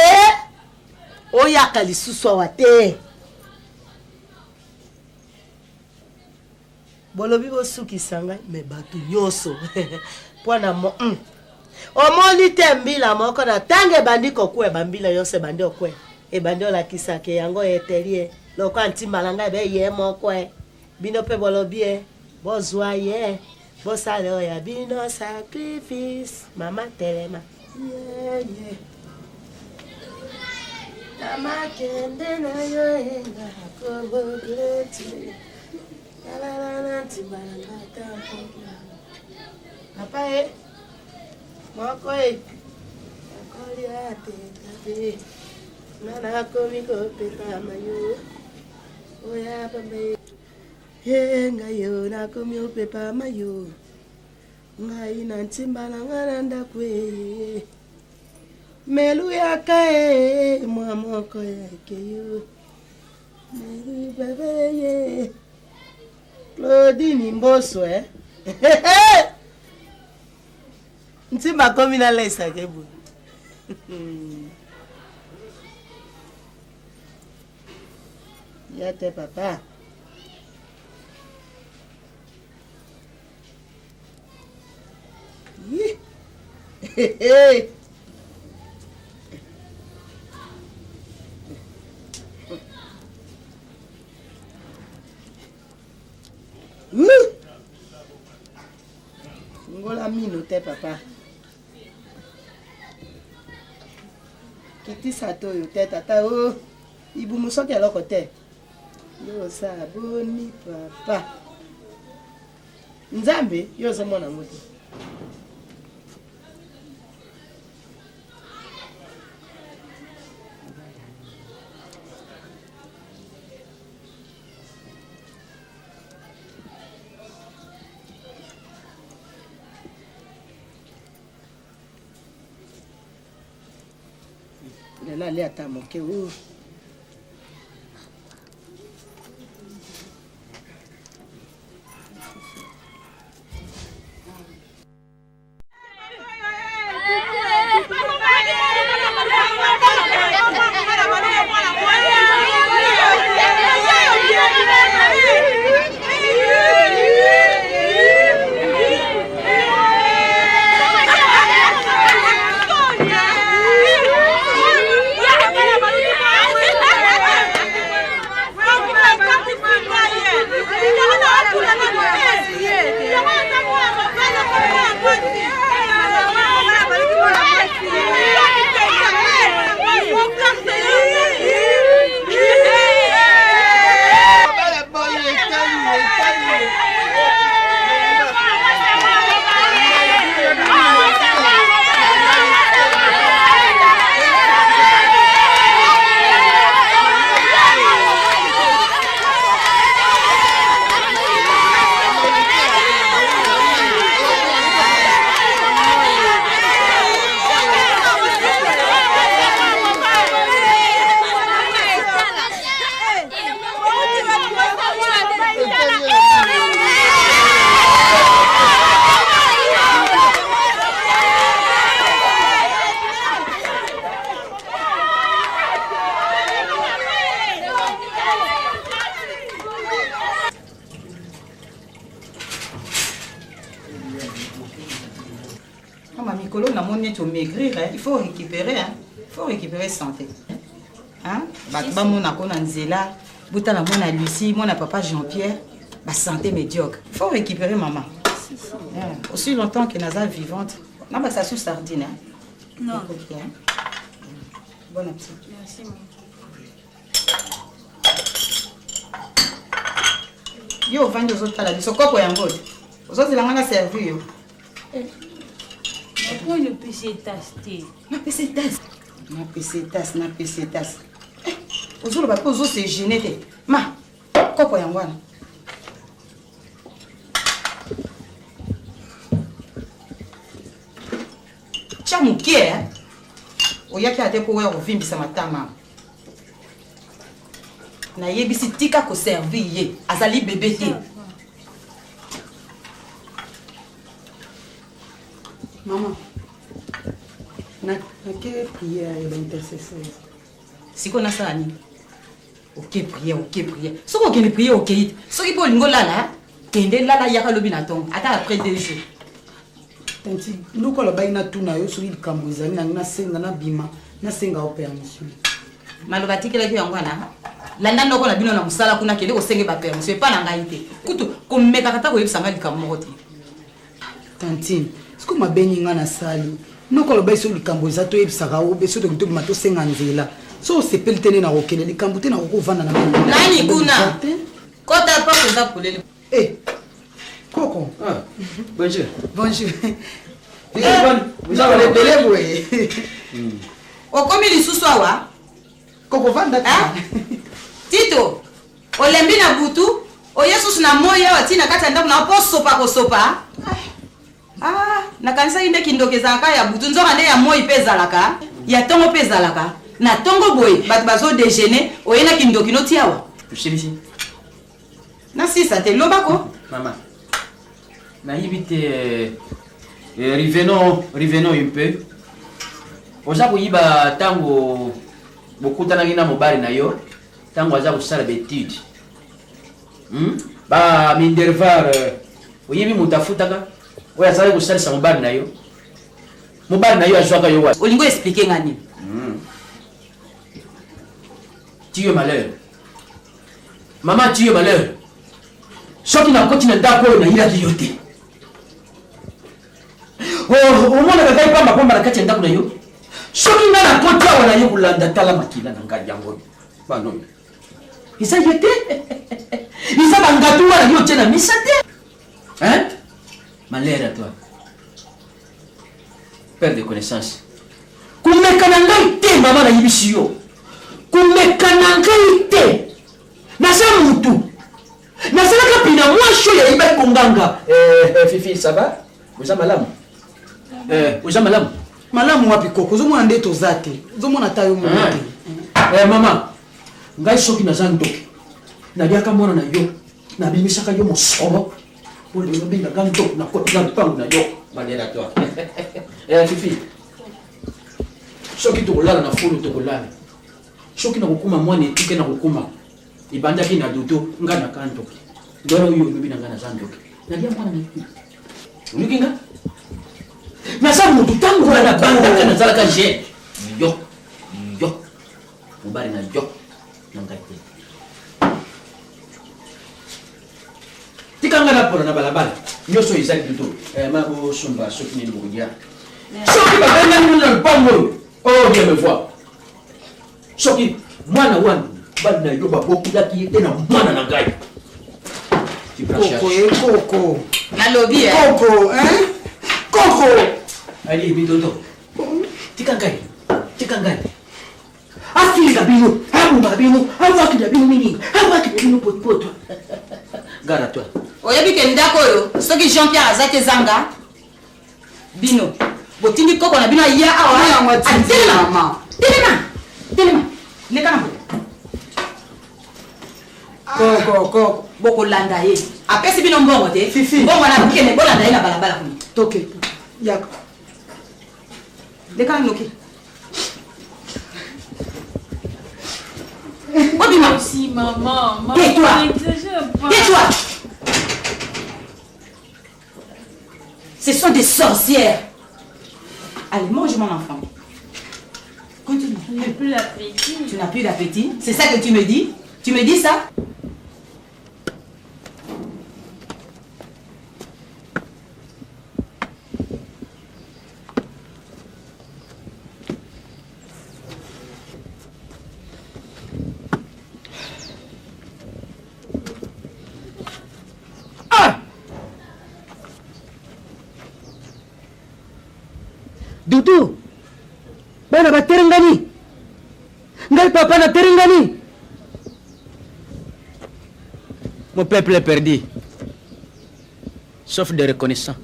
oyaka lisusu awa te. Bolobi bosukisa ngai me bato nyonso mpo na mo mm. Omoni te mbila moko na ntango ebandi kokwea bambila nyonso ebandi okwea ebandi olakisa ke yango eteli ye lokola ntimba na ngai be ye moko e bino mpe bolobi e bozwa ye bosala oyo ya bino sacrifice mama telema yeah, yeah. Mama kende na yo enga kobogleti Papa e moko e nakolia te tabe nga nakomi kopepama yo oya pamba e ye ngai yo nakomi opepama yo ngai na ntimba na nga na ndako e melu yaka e mwa moko yake yo Claudine Mboso eh. Ntimba akomi na laisake boye. Ya te papa. Yi. Fungola mino te papa. Kitisa to oyo te tata o oh. Ibumu soki eloko te. Yo osala boni papa. Nzambe yo ozomona yango te. Lelo alia ata moke o. Mama mikolo namoni neti omaigrir il faut récupérer hein? Il faut récupérer santé hein? Bato bamonako na nzela botala mwana Lucie mwana papa Jean-Pierre ba santé médiocre, il faut récupérer maman. Yeah. Aussi longtemps que naza vivante nabakisa sous sardine hein? Non. Ekoki, hein? Bon appétit. Merci, maman. Yo ovandi ozotala biso kopo yango te. Ozozela nga na servir yo. Pourquoi ne pese tasse te? Napesa tasse. Napesa tasse, napesa tasse. Eh, ozoloba mpe ozo se gêner te. Ma, kopo yango wana. Tya moke, eh? Oyaki ate mpo oya kovimbisa matama. Nayebisi tika koservir ye, azali bebe te. Mama, nake prière ya baintercesseur. Sikoyo nasala nini? Oke prière, oke prière. Soki okende prière okei te. Soki mpe olingi olala, kende lala yaka lobi na ntongo, ata après deux jours. Tanti, ndoko alobaki natuna yo soki likambo ezali nangi nasenga nabima nasenga yo permission. Maloba atikelaki yango wana. Landa noko na bino na mosala kuna, kende kosenge ba permission epa na ngai te. Kutu komekaka ata koyebisa ngai likambo moko te. Tantine, sikoyo mabe nini ngai nasali? Noko alobaki soki likambo eza toyebisaka yo, soki tokoki tobima tosenga nzela. Soki osepeli te nde nakokende, likambo te nakoki kovanda na ngai. Nani kuna? Kota porte eza polele. Eh, Koko. Ah, bonjour. Bonjour. Ebele boye. Okomi lisusu awa? Koko vanda. Tito, olembi na butu, oye susu na moi awa ti na kati ya ndako na mpo sopa kosopa. Ah, nakanisaki nde kindoki ezalaka ya butu, nzoka nde ya moi mpe ezalaka, ya ntongo mpe ezalaka. Na ntongo boye bato bazo déjeuner, oye na kindoki noti awa. Osilisi? Nasisa te, lobako. Mama, nayebi te, revenons, revenons un peu. Oza koyiba ntango bokutanaki na mobali na yo, ntango aza kosala baetude. Ba mindervar, oyebi moto afutaka oyo azalaki kosalisa mobali na yo. Mobali na yo azwaka yo wapi? Olingi oexplike nga nini? Tu es malheur. Mama, tu es malheur. Soki nakoti na ndako oyo nayilaki yo te. Oh, omonaka ngai pamba pamba na kati ya ndako na yo. Soki ngai nakoti awa na yo kolanda tala makila na ngai yango oyo. Bana oyo. Eza ye te. Eza bangatu wana yo tie na misa te. Hein? Malheur à toi. Père de connaissance. Komeka na ngai te mama nayebisi yo. Komeka na ngai te. Naza mutu. Nazalaka pina mwasi oyo ayebaki konganga. Fifi, ça va? Oza malamu? Oza malamu? Malamu wapi koko? Ozomona nde toza te. Ozomona ata yo moko te. Mama, ngai soki naza ndoki, naliaka mwana na yo, nabimisaka yo mosolo. Po lelo bengaka ndoki na koti na lupango na yo. Malheur à toi. Fifi, soki tokolala na fulu tokolala. Soki nakokuma mwana etike nakokuma. Ebandaki na dodo nga na kandoki. Ndolo oyo olobi na nga naza ndoki. Nalia mwana na yo. Oyoki nga? Naza motu ntango wana nabandaka nazalaka jeune. Yo, yo, mobali na yo na ngai te. Tika nga napola na balabala nyonso ezali dodo. Ma bosomba soki nini bokolia. Soki babengani bino na lopango oyo, oh bien me voir. Soki mwana wana bana na yo babokulaki ye te na mwana na ngai. Koko, eh, koko. Nalobi, eh. Koko, hein? Koko. Allez, mindondo. Tika ngai. Tika ngai. Afinga bino, abomaka bino, abwakela bino mingi, abwakela bino potopoto. Gara toi. Oyebi ke ndako oyo soki Jean-Pierre aza te zanga bino botindi koko na bino aya awa. Mwana yango atindi Telema. mama. Telema. Telema. Leka na boye. Koko, koko. Bokolanda ye. Apesi bino mbongo te. Fifi. Mbongo wana bokende bolanda ye na balabala kuna. Toke. Yaka. Leka noki. Obima. Aussi, maman, maman, Tais-toi. n'exagère pas. Tais-toi. Ce sont des sorcières. Allez, mange mon enfant. Continue. Je n'ai plus l'appétit. Tu n'as plus d'appétit? C'est ça que tu me dis? Tu me dis ça? Dudu, bana batelengani, ngai papa natelengani. Mon peuple est perdu, sauf des reconnaissants.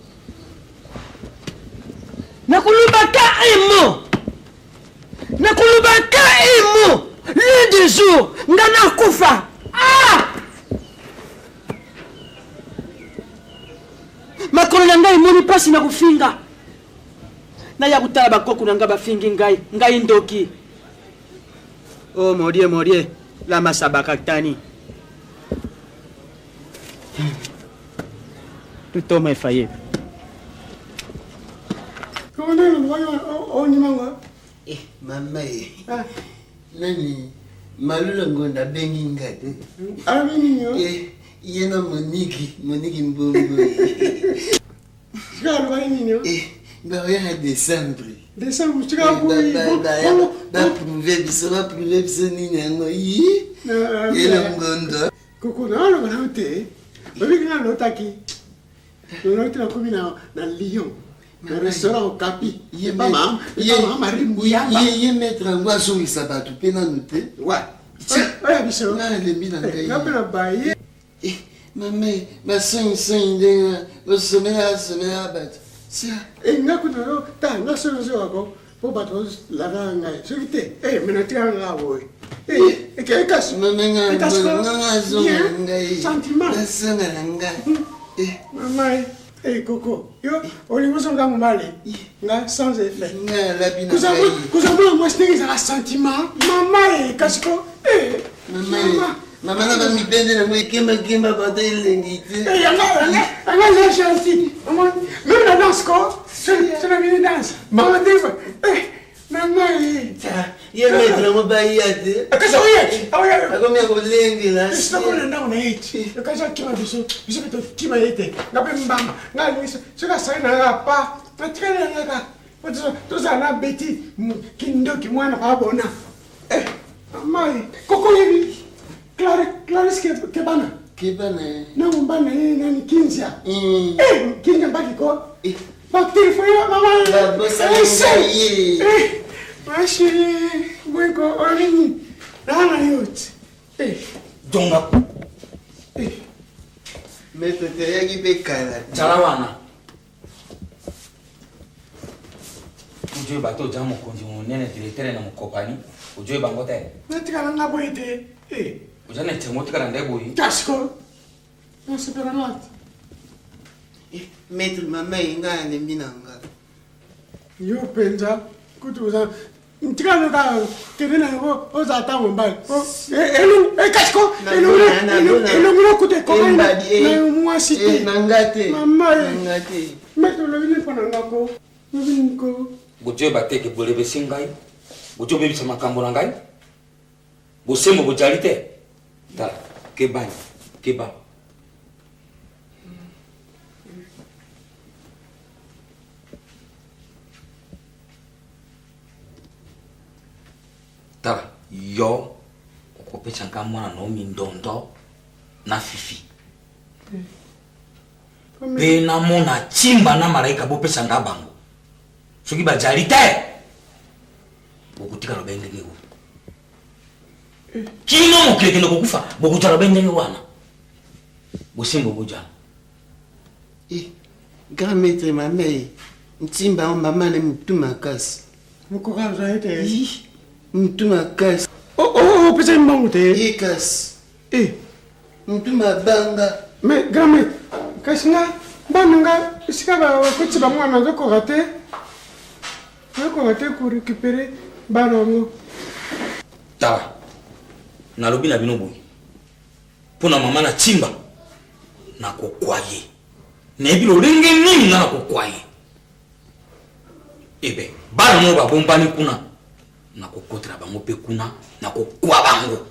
Nakolobaka un mot, nakolobaka un mot, l'un des jours, nga nakufa. Ah! Makolo na ngai emoni mpasi na kofinga. Naya kotala bakoko na ngai bafingi ngai, ngai ndoki. Oh mon Dieu, mon Dieu, lama sabakatani. Tout homme est faillible. Eh, mama ye eh. nani malula ngonda abengi nga te alobi nini yo eh, ye na moniki moniki mbongo sika alobaki nini yo eh, baoya na décembre décembre sika baprouve biso baprouve biso nini yango yi elongondo koko naoloba na yo te babiki nga nalotaki naloti nakomi na lyon na restaurant okapi ye maître yango azongisa bato mpe nanu te oya biso nalembi na ngai mpe na baye eh, mame basongisongi ndenge basomela basomela bato eh, nga kutu ta nga soki ozokako mpo bato bazolanda ngai soki te eh, me natikala nga boye nasonga na ngai mama Eh, koko yo olingi ozonga mobali nga sans effet kozwa mwana mwasi ndenge ezala sentiment mama e kasi ko eh, mama na bamibende nango ekembakemba bato elengi te eh, yanga eza gentil meme na danse ko c'est la mini danse mama ndenge mama ye maître yango baya te kasi oye akomi ya kolengela sokona ndako na ye ti kasi akima biso biso mpe tokima ye te nga mpe mbamba nga alingi soki asali na nga pa natikali na nga kaka tozala na beti kindoki mwana abona eh, mai koko yebi clarisse kebana kebana na mobali na ye nani kinzia mm. eh, kinzia mbaki ko eh. batelefone mama ma chérie boyeko olingi naa na yo ti jonga maître toyaki mpe kala jala wana ojoye bato oja mokonzi monene directeur na mokopani ojoye bango te natikala nga boye te eh. oza na esengo otikala nde boye kasiko nasepela na te eh, maître mama ye ngai alembi na nga yo mpenza kutu oza ntikala kaka kende na yango ozala ata mobali ekasiko elongi lokuta ekokani na mwasi te mama maître olobi nini mpo na nga ko olobi nini ko bojoyeba te ke bolebesi ngai bojobebisa makambo na ngai bosembo bojali te tala kebani keba tala yo okopesa nga mwana no mindondo na fifi mpe namona timba na malaika bopesa nga bango soki bajali te bokotikala be ndenge oyo kino mokili ekende kokufa bokozala be ndenge wana bosembo bojala eh, grand maître mamei ntimba yango mama na motu makasi mokoka azali te motu makasi opesaki mbongo te ye kasi motu mabanga mais grand maître kasi nga bana nga esika bakotisi bango nazokoka te nazokoka te korécupere bana yango tala nalobi na bino boye mpo na mama na timba nakokwa ye nayebi lolenge nini nga nakokwa ye ebe bana moko babombani kuna nakokotela bango mpe kuna nakokwa bango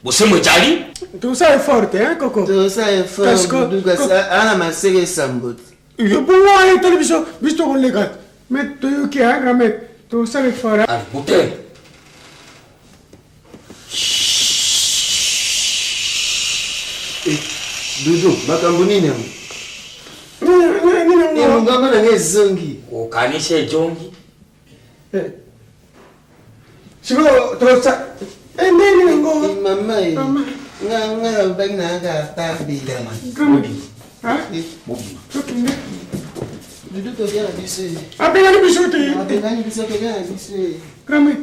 bosembo ejali tosala effort te koko tosala effort ana maseke esambo te yo bongo wana etali biso biso tokoleka me toyoki grand tosala effort bote Eh, Dudu, makambo nini yango? Mongongo na ngai ezongi. Okanisi ejongi? Sikoyo tosa ndenge nango. Mama e. Nga nga nalobaki na nga ata mbela. Tokende. Dudu tokia na biso e. Abengani biso te. Abengani biso tokia na biso e. Grame.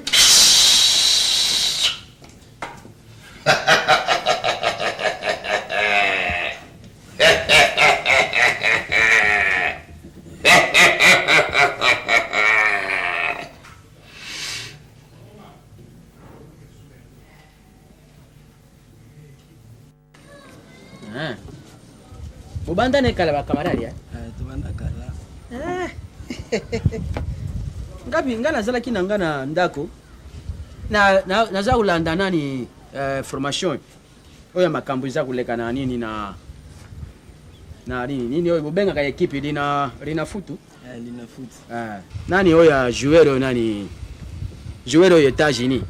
Bobanda na ekala bakamarade eh? Tobanda kala. Ngabi nga nazalaki na nga na ndako na, na, naza kolanda nani formation oyo ya makambo eza koleka na nini na na nini nini oyo bobengaka ekipe lina lina futu. Lina futu. Nani oyo ya joueur oyo nani joueur oyo États-Unis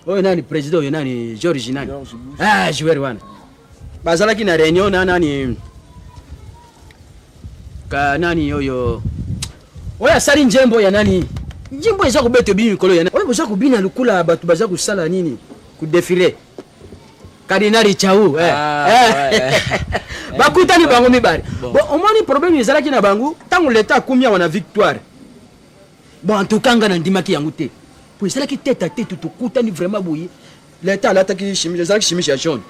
oyo nani président oyo nani George nani ah joueur wana bazalaki na réunion na nani ka nani oyo oyo asali nzembo ya nani nzembo eza kobeta bino mikolo ya oyo boza kobina lokola bato baza kosala nini kodefile cardinal Chau eh. Eh. Bakutani bango mibale. Bon, omoni problème ezalaki na bango ntango leta akomi awa na victoire. Bon, en tout cas nga nandimaki yango te po ezalaki tête à tête, tokutani vraiment boye. Leta alataki chemise, ezalaki chemise ya jaune,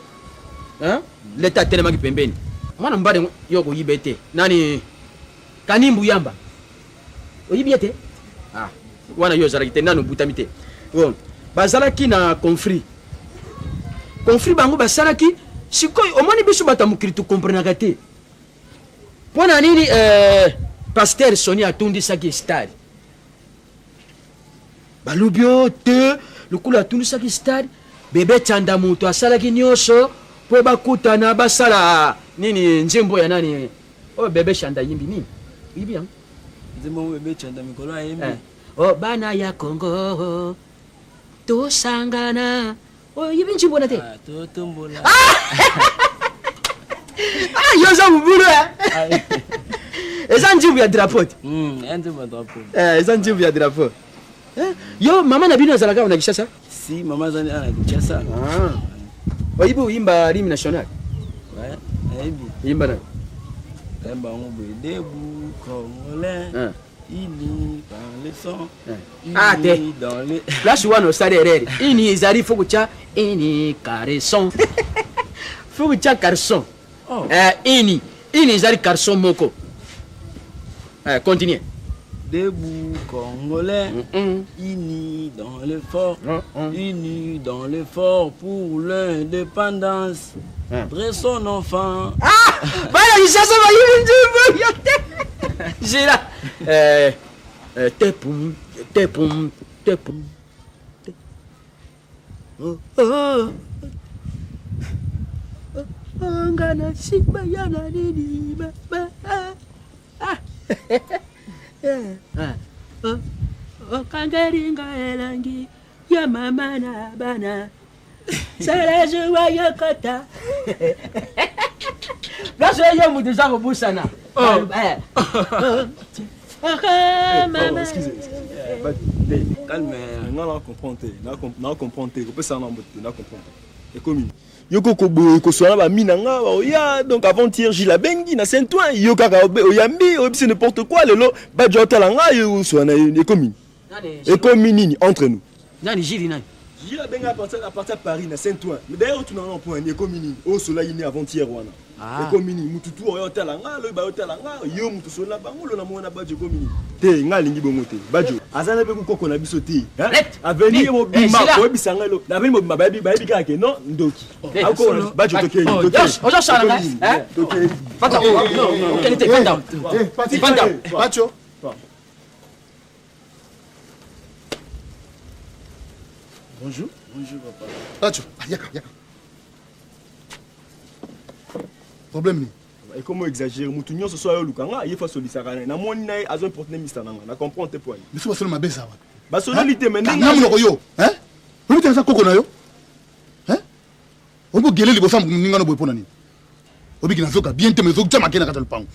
hein? Leta atelemaki pembeni, mwana mobali yo koyiba ete nani Kanimbu Yamba oyibi ete ah wana yo ozalaki te nanu obutami te. Bon, bazalaki na conflit conflit bango basalaki. Sikoyo omoni biso bato ya mokili tokomprenaka te mpo na nini pasteur Soni atundisaki stade. Balobi o te lokola atundisaki stade, bebe Tsanda moto asalaki nyonso mpo bakutana basala nini nzembo ya nani oyo bebe Shanda yimbi nini oyibi yango nzembo yango bebe Tsanda mikolo ayembi. Oh, bana ya Congo tosangana, oyibi nzembo wana te? Totombola. Ah, yo oza mobulu eza nzembo ya drapeau te? Ya nzembo ya drapeau. Eza nzembo ya drapeau. Yo mama na bino azalaka na Kinshasa? Si, mama azali na Kinshasa. Oyibi oyimba l'hymne national? Ouais, nayebi. Yimba na. Nayemba yango boye: debout congolais, unis par le sang, Ah te. unis dans le Place wana osali erreur. Ini ezali faut kotya ini carreson. Faut kotya carreson. Oh. Ini ini ezali carreson moko. Continue. Debout congolais, unis dans le fort, unis dans le fort pour l'indépendance. Dressons nos enfants. Ah! Bana Kinshasa bayibi nzembo yo te. Zela. Tepum, tepum, tepum. Oh, oh. Oh, nga na simba ya na nini ba, ba, ah. Ah. Ah. Oh, okangeli nga elangi ya mama na bana. Sala zuwa yokota. Place oyo moto eza kobusana. Oh. Oh, mama. Calme. Nga na comprendre te, na comprendre te, kopesa na mbote te, na comprendre te. Ekomi. Yo koko boye koswana ba mina nga ba oya donc avant-hier Gilles abengi na Saint-Ouen yo kaka oyambi oyebisi n'importe quoi lelo badjo otala nga yo oswana ekomi. Ekomi nini entre nous? Nani Gilles nani? Gilles abenga à partir à Paris na Saint-Ouen. Mais d'ailleurs tu n'en as point ekomi nini? Osola yini avant-hier wana. Ekomi nini? Mututu oyo otala nga loyi ba otala nga yo mutu sola bango lo na mona badjo ekomi nini? Te nga lingi bongo te. Badjo azana pe koko na biso te. Avenir mobima koyebisa nga lo. Na avenir mobima bayebi bayebi kaka ke non ndoki. Ako badjo tokei tokei. Ozo sala nga? Hein? Tokei. Fata. Okende te fanda. Fanda. Badjo. Bonjour. Bonjour papa. Badjo, yaka yaka. Problème ni? Ekomo exagéré mutu nyonso so ayoluka nga ye fa asolisaka na ye namoni na ye azo importune mista na nga na comprendre te po ani biso basolo mabe eza wapi? Basololi te, mais ndenge na monoko yo, hein? Oyebi te naza koko na yo, hein? Oyebi ogele liboso ya moninga no boye mpo na nini? Obiki nazoka bien te, mais ozotia make na kati ya lopango.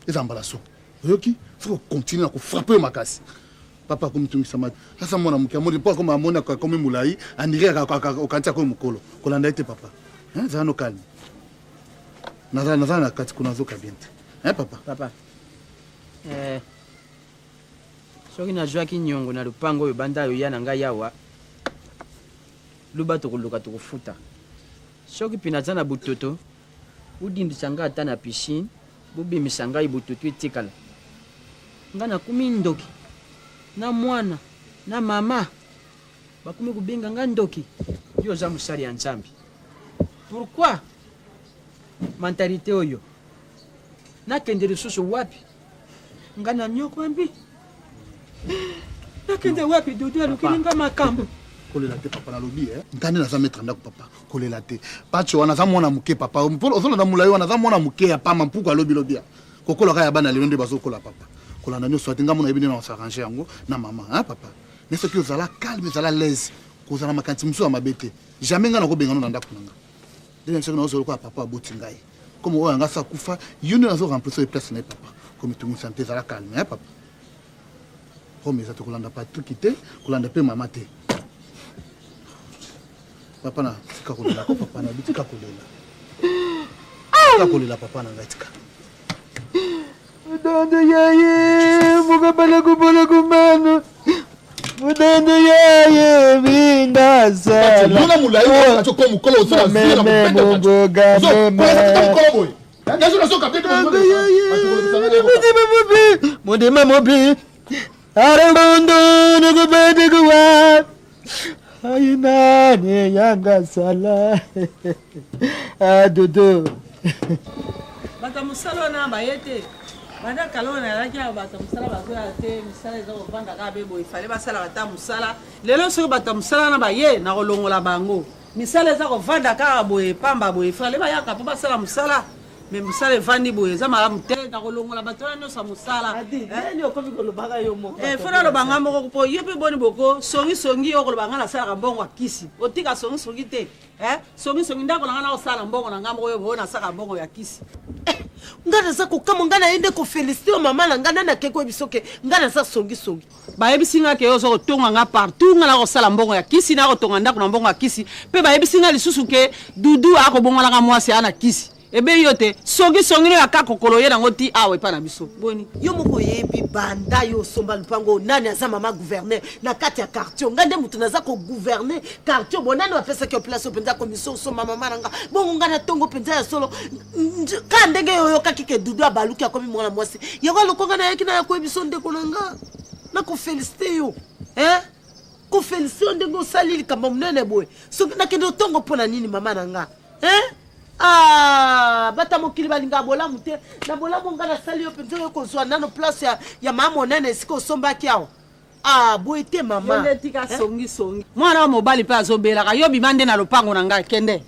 Eza mbala so. Oyoki? Soki ocontinue na kofrappe yo makasi. Papa akomitungisama. Aza mwana moke amoni mpo akoma amoni akomi molai andire okanisi akomi mokolo. Kolanda ye te papa. Hein, zala no calme. Naza naza na kati kuna azoka bien te. Hein papa? Papa. Eh, soki nazwaki nyongo na lopango oyo banda oya na ngai awa luba tokoluka tokofuta soki mpe naza na bototo bodindisa ngai ata na piscine bobimisa ngai bototo etikala ngai nakomi ndoki na mwana na mama bakomi kobenga ngai ndoki yo oza mosali ya nzambe pourquoi mentalite oyo nakende lisusu wapi nga na nyokwambi nakende wapi dudu alukeli nga makambo kolela te papa nalobi eh. Ngai nde naza maître ndako papa kolela te pacho wana aza mwana moke papa ozolanda molai wana aza mwana moke ya pamba mpuku alobi lobi ya kokola kaka ya bana lelo nde bazokola papa kolanda nyonso ate ngai mona yebi nde na osarrange yango na mama hein papa mais soki ozala calme ezala l'aise kozala makanisi mosusu ya mabe te jamais ngai nakobengano na ndako na ngai nde soki naozala lokola papa aboti ngai comme oyo yanga sa kufa yo nde nazo remplace oyo place na ye papa komitungisa te ezala calme hein papa Rome eza te kolanda Patrick te kolanda mpe mama te papa na tika kolela ko papa na tika kolela tika kolela papa na ngai tika Mudando yaye mukabala kubola kumano Mudando yaye vinga sala Luna mulayi ko ko mukolo osala zina mukobeta mukolo boye Motema mobi Arabondo nukubete kuwa Ayinani yanga sala Ah Dodo bato ya mosala wana baye te banda kala oyo nayalaki awa bato ya mosala bazoya te misala eza kovanda kaka be boye fale basalaka ata mosala lelo soki bato ya mosala wana baye nakolongola bango Misala eza kovanda kaka boye pamba boye fale bayaka mpo basala mosala me mosala evandi boye eza malamu te nakolongola bato wana nyonso ya mosala eh, fo naloba nga moko mpo yo mpe boni boko songisongi yo okoloba nga nasalaka mbongo ya kisi otika songisongi te eh, songisongi ndako na nga nakosala mbongo na nga moko yo oyo nasalaka mbongo ya kisi eh, nga naza kokamwa nga naye nde kofelisite yo mama na nga nani ake koyebiso ke nga naza songisongi Bayebisi nga ke ozo kotonga nga partout nga nakosala mbongo ya kisi nakotonga ndako na mbongo ya kisi mpe bayebisi nga lisusu ke dudu akobongolaka mwasi aa na kisi ebeyi yo te songi songi no ya kakokolo ye nango ti awa epa na biso boni yo moko oyebi banda yo osomba lupango nani aza mama gouverneur na kati ya quartier nga nde moto naza kogouverne quartier bo nani bapesaki yo place mpenza commission osomba mama na nga bongo nga na ntongo mpenza ya solo ka ndenge yo oyokaki ke dudu abaluki akomi mwana mwasi yango alokonga nayaki naya koyebiso ndeko na nga nakofelisite yo eh? kofelisite yo ndenge osali likambo monene boye soki nakende otongo mpo na nini mama na nga eh? Ah, bata mokili balingaka bolamu te na bolamu nga nasali yo mpenza oyo kozwa nano place ya, ya maa monene esika osombaki awa Ah, boye te mama. Yo nde tika eh? songi songi. Mwana wa mobali mpe azobelaka yo bima nde na lopango na ngai kende.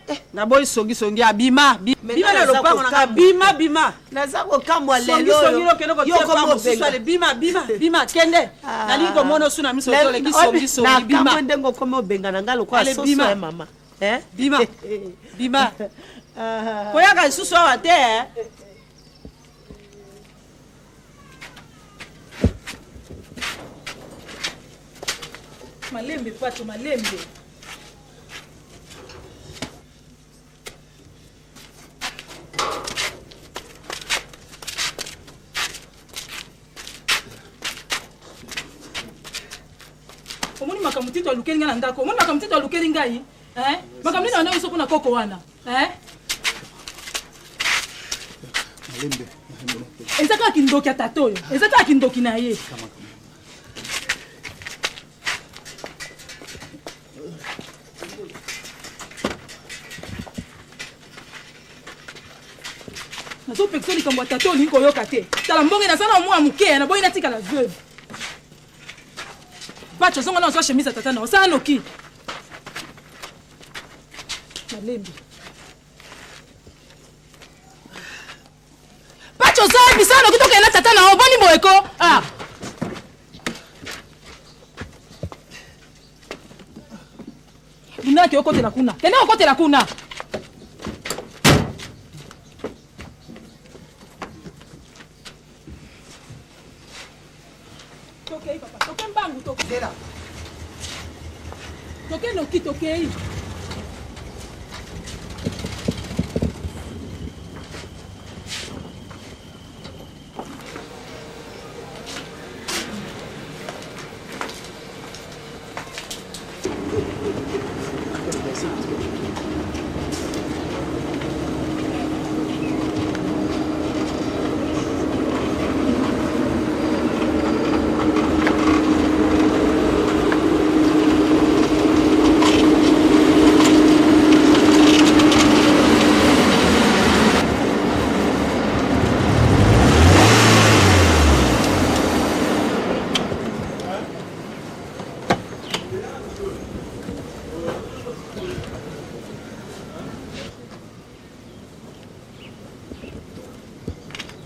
Eh. Naboyi songi songi abima. Bima na lopango na ngai bima bima. Naza kokamwa lelo. Songi songi okende kotia pa mosusu ale bima bima bima kende. Ah. Nalingi komona osu na miso te oleki songi songi bima. Nakamwe ndenge okomi obengana ngai lokola soso ya mama. Eh? Bima. Bima. Ah. Koyaka lisusu awa te eh. Malembe pato malembe. Omoni makambo tito alukeli ngai na ndako omoni makambo tito alukeli ngai eh? makambo nini wana biso mpo na koko wana eh? Eza kaka kindoki ya tata oyo eza kaka kindoki na ye nazopekisa likambo ya tata olingi koyoka te tala mbonge naza na mwa moke naboyi natikala veuve pacho ozonga na ozwa chemise ya tata na osala noki nalembi pacho ozoyebisa noki tokende na tata na yo boni boye ko ah. Bundaki okotela kuna. Kende okotela kuna. Zela. Toke noki tokei.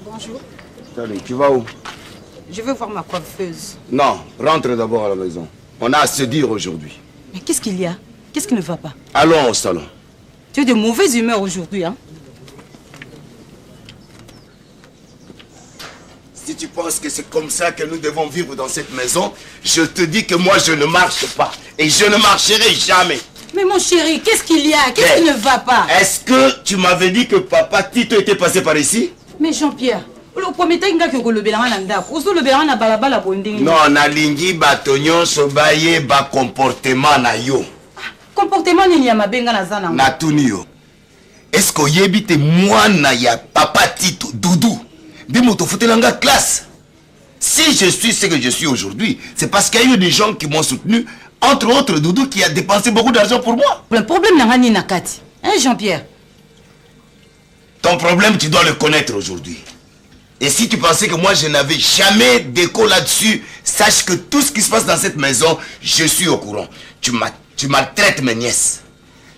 Bonjour. Salut, tu vas où Je veux voir ma coiffeuse. Non, rentre d'abord à la maison. On a à se dire aujourd'hui. Mais qu'est-ce qu'il y a Qu'est-ce qui ne va pas Allons au salon. Tu es de mauvaise humeur aujourd'hui, hein Si tu penses que c'est comme ça que nous devons vivre dans cette maison, je te dis que moi je ne marche pas. Et je ne marcherai jamais. Mais mon chéri, qu'est-ce qu'il y a Qu'est-ce Eh, qui ne va pas Est-ce que tu m'avais dit que papa Tito était passé par ici Mais Jean-Pierre, oprometaki nga ke okolobela nga na ndako ozolobela nga na balabala boye ndenge Non, nalingi bato nyonso bayeba comportement na yo. comportement nini ya mabe nga naza nango natuni yo est-ce que oyebi te mwana ya papa tito dudu nde moto ofutela nga classe si je suis ce que je suis aujourd'hui c'est parce qu'il y a eu des gens qui m'ont soutenu entre autres doudou qui a dépensé beaucoup d'argent pour moi problème na nga nini na kati hein Jean-Pierre ton problème tu dois le connaître aujourd'hui et si tu pensais que moi je n'avais jamais d'écho là-dessus sache que tout ce qui se passe dans cette maison je suis au courant tu ma- tu maltraites mes nièces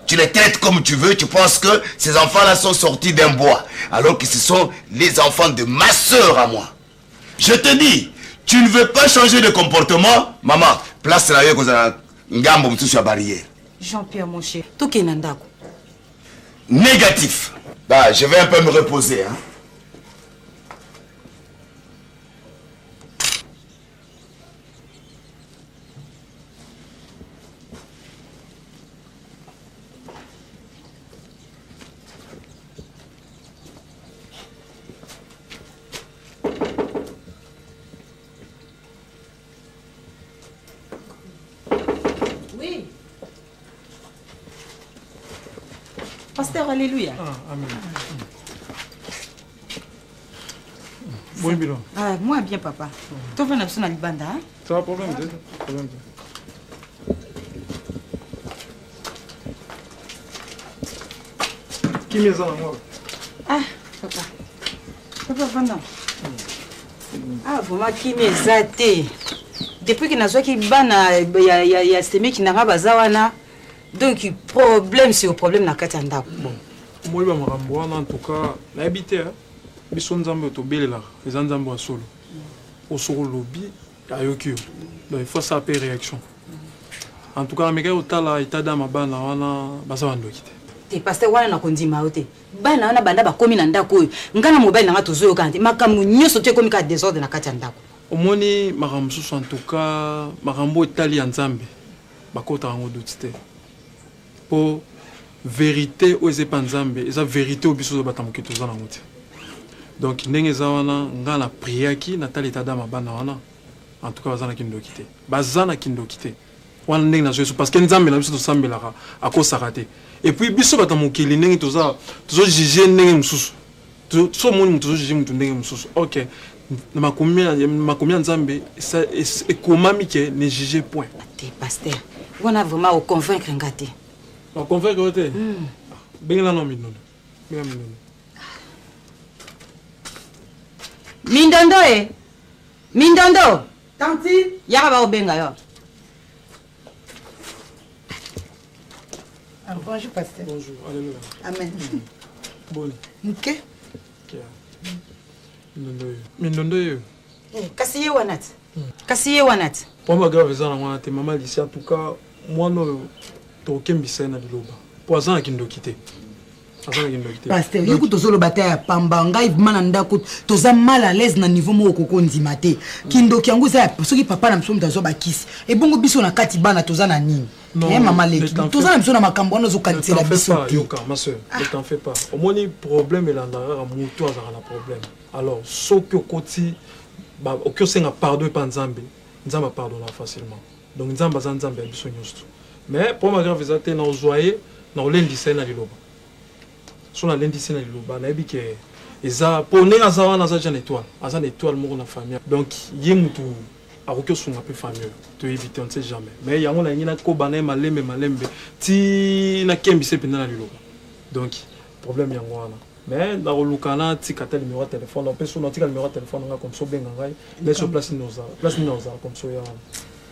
Tu les traites comme tu veux, tu penses que ces enfants-là sont sortis d'un bois, alors que ce sont les enfants de ma sœur à moi. Je te dis, tu ne veux pas changer de comportement, maman, place la yo kozala ngambo mosusu ya barrière. Jean-Pierre mon chéri tokende na ndako Négatif. Bah, je vais un peu me reposer, hein. Oui. Pasteur, alléluia. Ah, amen. Bon bilan. Ah, moi bien papa. Tovanda biso na libanda, hein? Ça va, problème te problème te. Kimia eza nango Ah, papa. Papa vanda. Ah, vraiment kimia eza te. Depuis que nazwaki bana ya, ya, ya semeki na nga baza wana, donc problème sur problème na kati ya ndako. Bon, omoni ba makambo wana en tout cas nayebi te hein. biso nzambe oyo tobelelaka eza nzambe ya solo oyo soki olobi ayoki yo donc il faut asala mpe réaction en tout cas namekaki kotala état d'âme ya bana wana baza bandoki te te pasteur wana nakondima yo te bana wana banda bakomi na ndako oyo ngai na mobali na ngai tozoyokana te makambo nyonso to ekomi kaka desordre na kati ya ndako omoni makambo mosusu en tout cas makambo oyo etali ya nzambe bakotaka yango doute te mpo verité oyo eza epa nzambe eza verité oyo biso ozobata moke toza nango te donc ndenge eza wana ngai na priaki natali état d'âme ya bana wana en tout cas baza na kindoki te baza na kindoki te wana ndenge nazwa yesu parce que nzambe na biso tosambelaka akosaka te et puis biso bato ya mokili ndenge toza tozojuge ndenge mosusu so omoni moto ozojuge moto ndenge mosusu ok na makomi ya nzambe ekomami ke ne juge point te pasteur wana vraiment oconvaincre nga te oconvaincre yo te bengela no mindondo benga mindondo mindondo e mindondo tanti yaka bakobenga yo Ah, bonjour pasteur bonjour alléluia amen boni moke mindondo oyo mindondo oyo kasi ye wana ti kasi ye wana ti problème grave eza nango wana te mama lisi en tout cas mwana oyo tokokembisa ye na liloba mpo aza na kindoki te Aza na kindoki te. Pasteur, yo kutu ozoloba te ya pamba ngai vraiment na ndako toza mal à l'aise na niveau moko okoki ondima te. Kindoki yango eza ya soki papa na biso moto azwa bakisi. Ebongo biso na kati bana toza na nini? Non, Eh mama ne leki, t'en toza fais- na biso na makambo wana Ne ozokanisela t'en fais biso pas, te. yoka ma soeur, ne t'en fais pas. Omoni problème elandaka kaka motu azalaka na problème. Alors soki okoti okoki osenga pardon epa Nzambe, Nzambe apardonnaka facilement. Donc Nzambe aza Nzambe ya biso nyonso tu. Mais problème grave eza te na ozwa ye na olendisa ye na liloba. So nalendisi na liloba nayebi ke eza mpo ndenge aza wana aza déjà na étoile, aza na étoile moko na famille. Donc ye mutu akoki osunga mpe famille oyo toyebi te, on ne sait jamais. Mais yango nalingi nakoba na ye malembe malembe ti nakembisa ye mpenza na liloba. Donc problème yango wana. Mais nakoluka natika ata numéro ya téléphone, mpe so natika numéro ya téléphone nanga comme so obenga ngai mais so place nini ozala, place nini ozala comme so ya wana.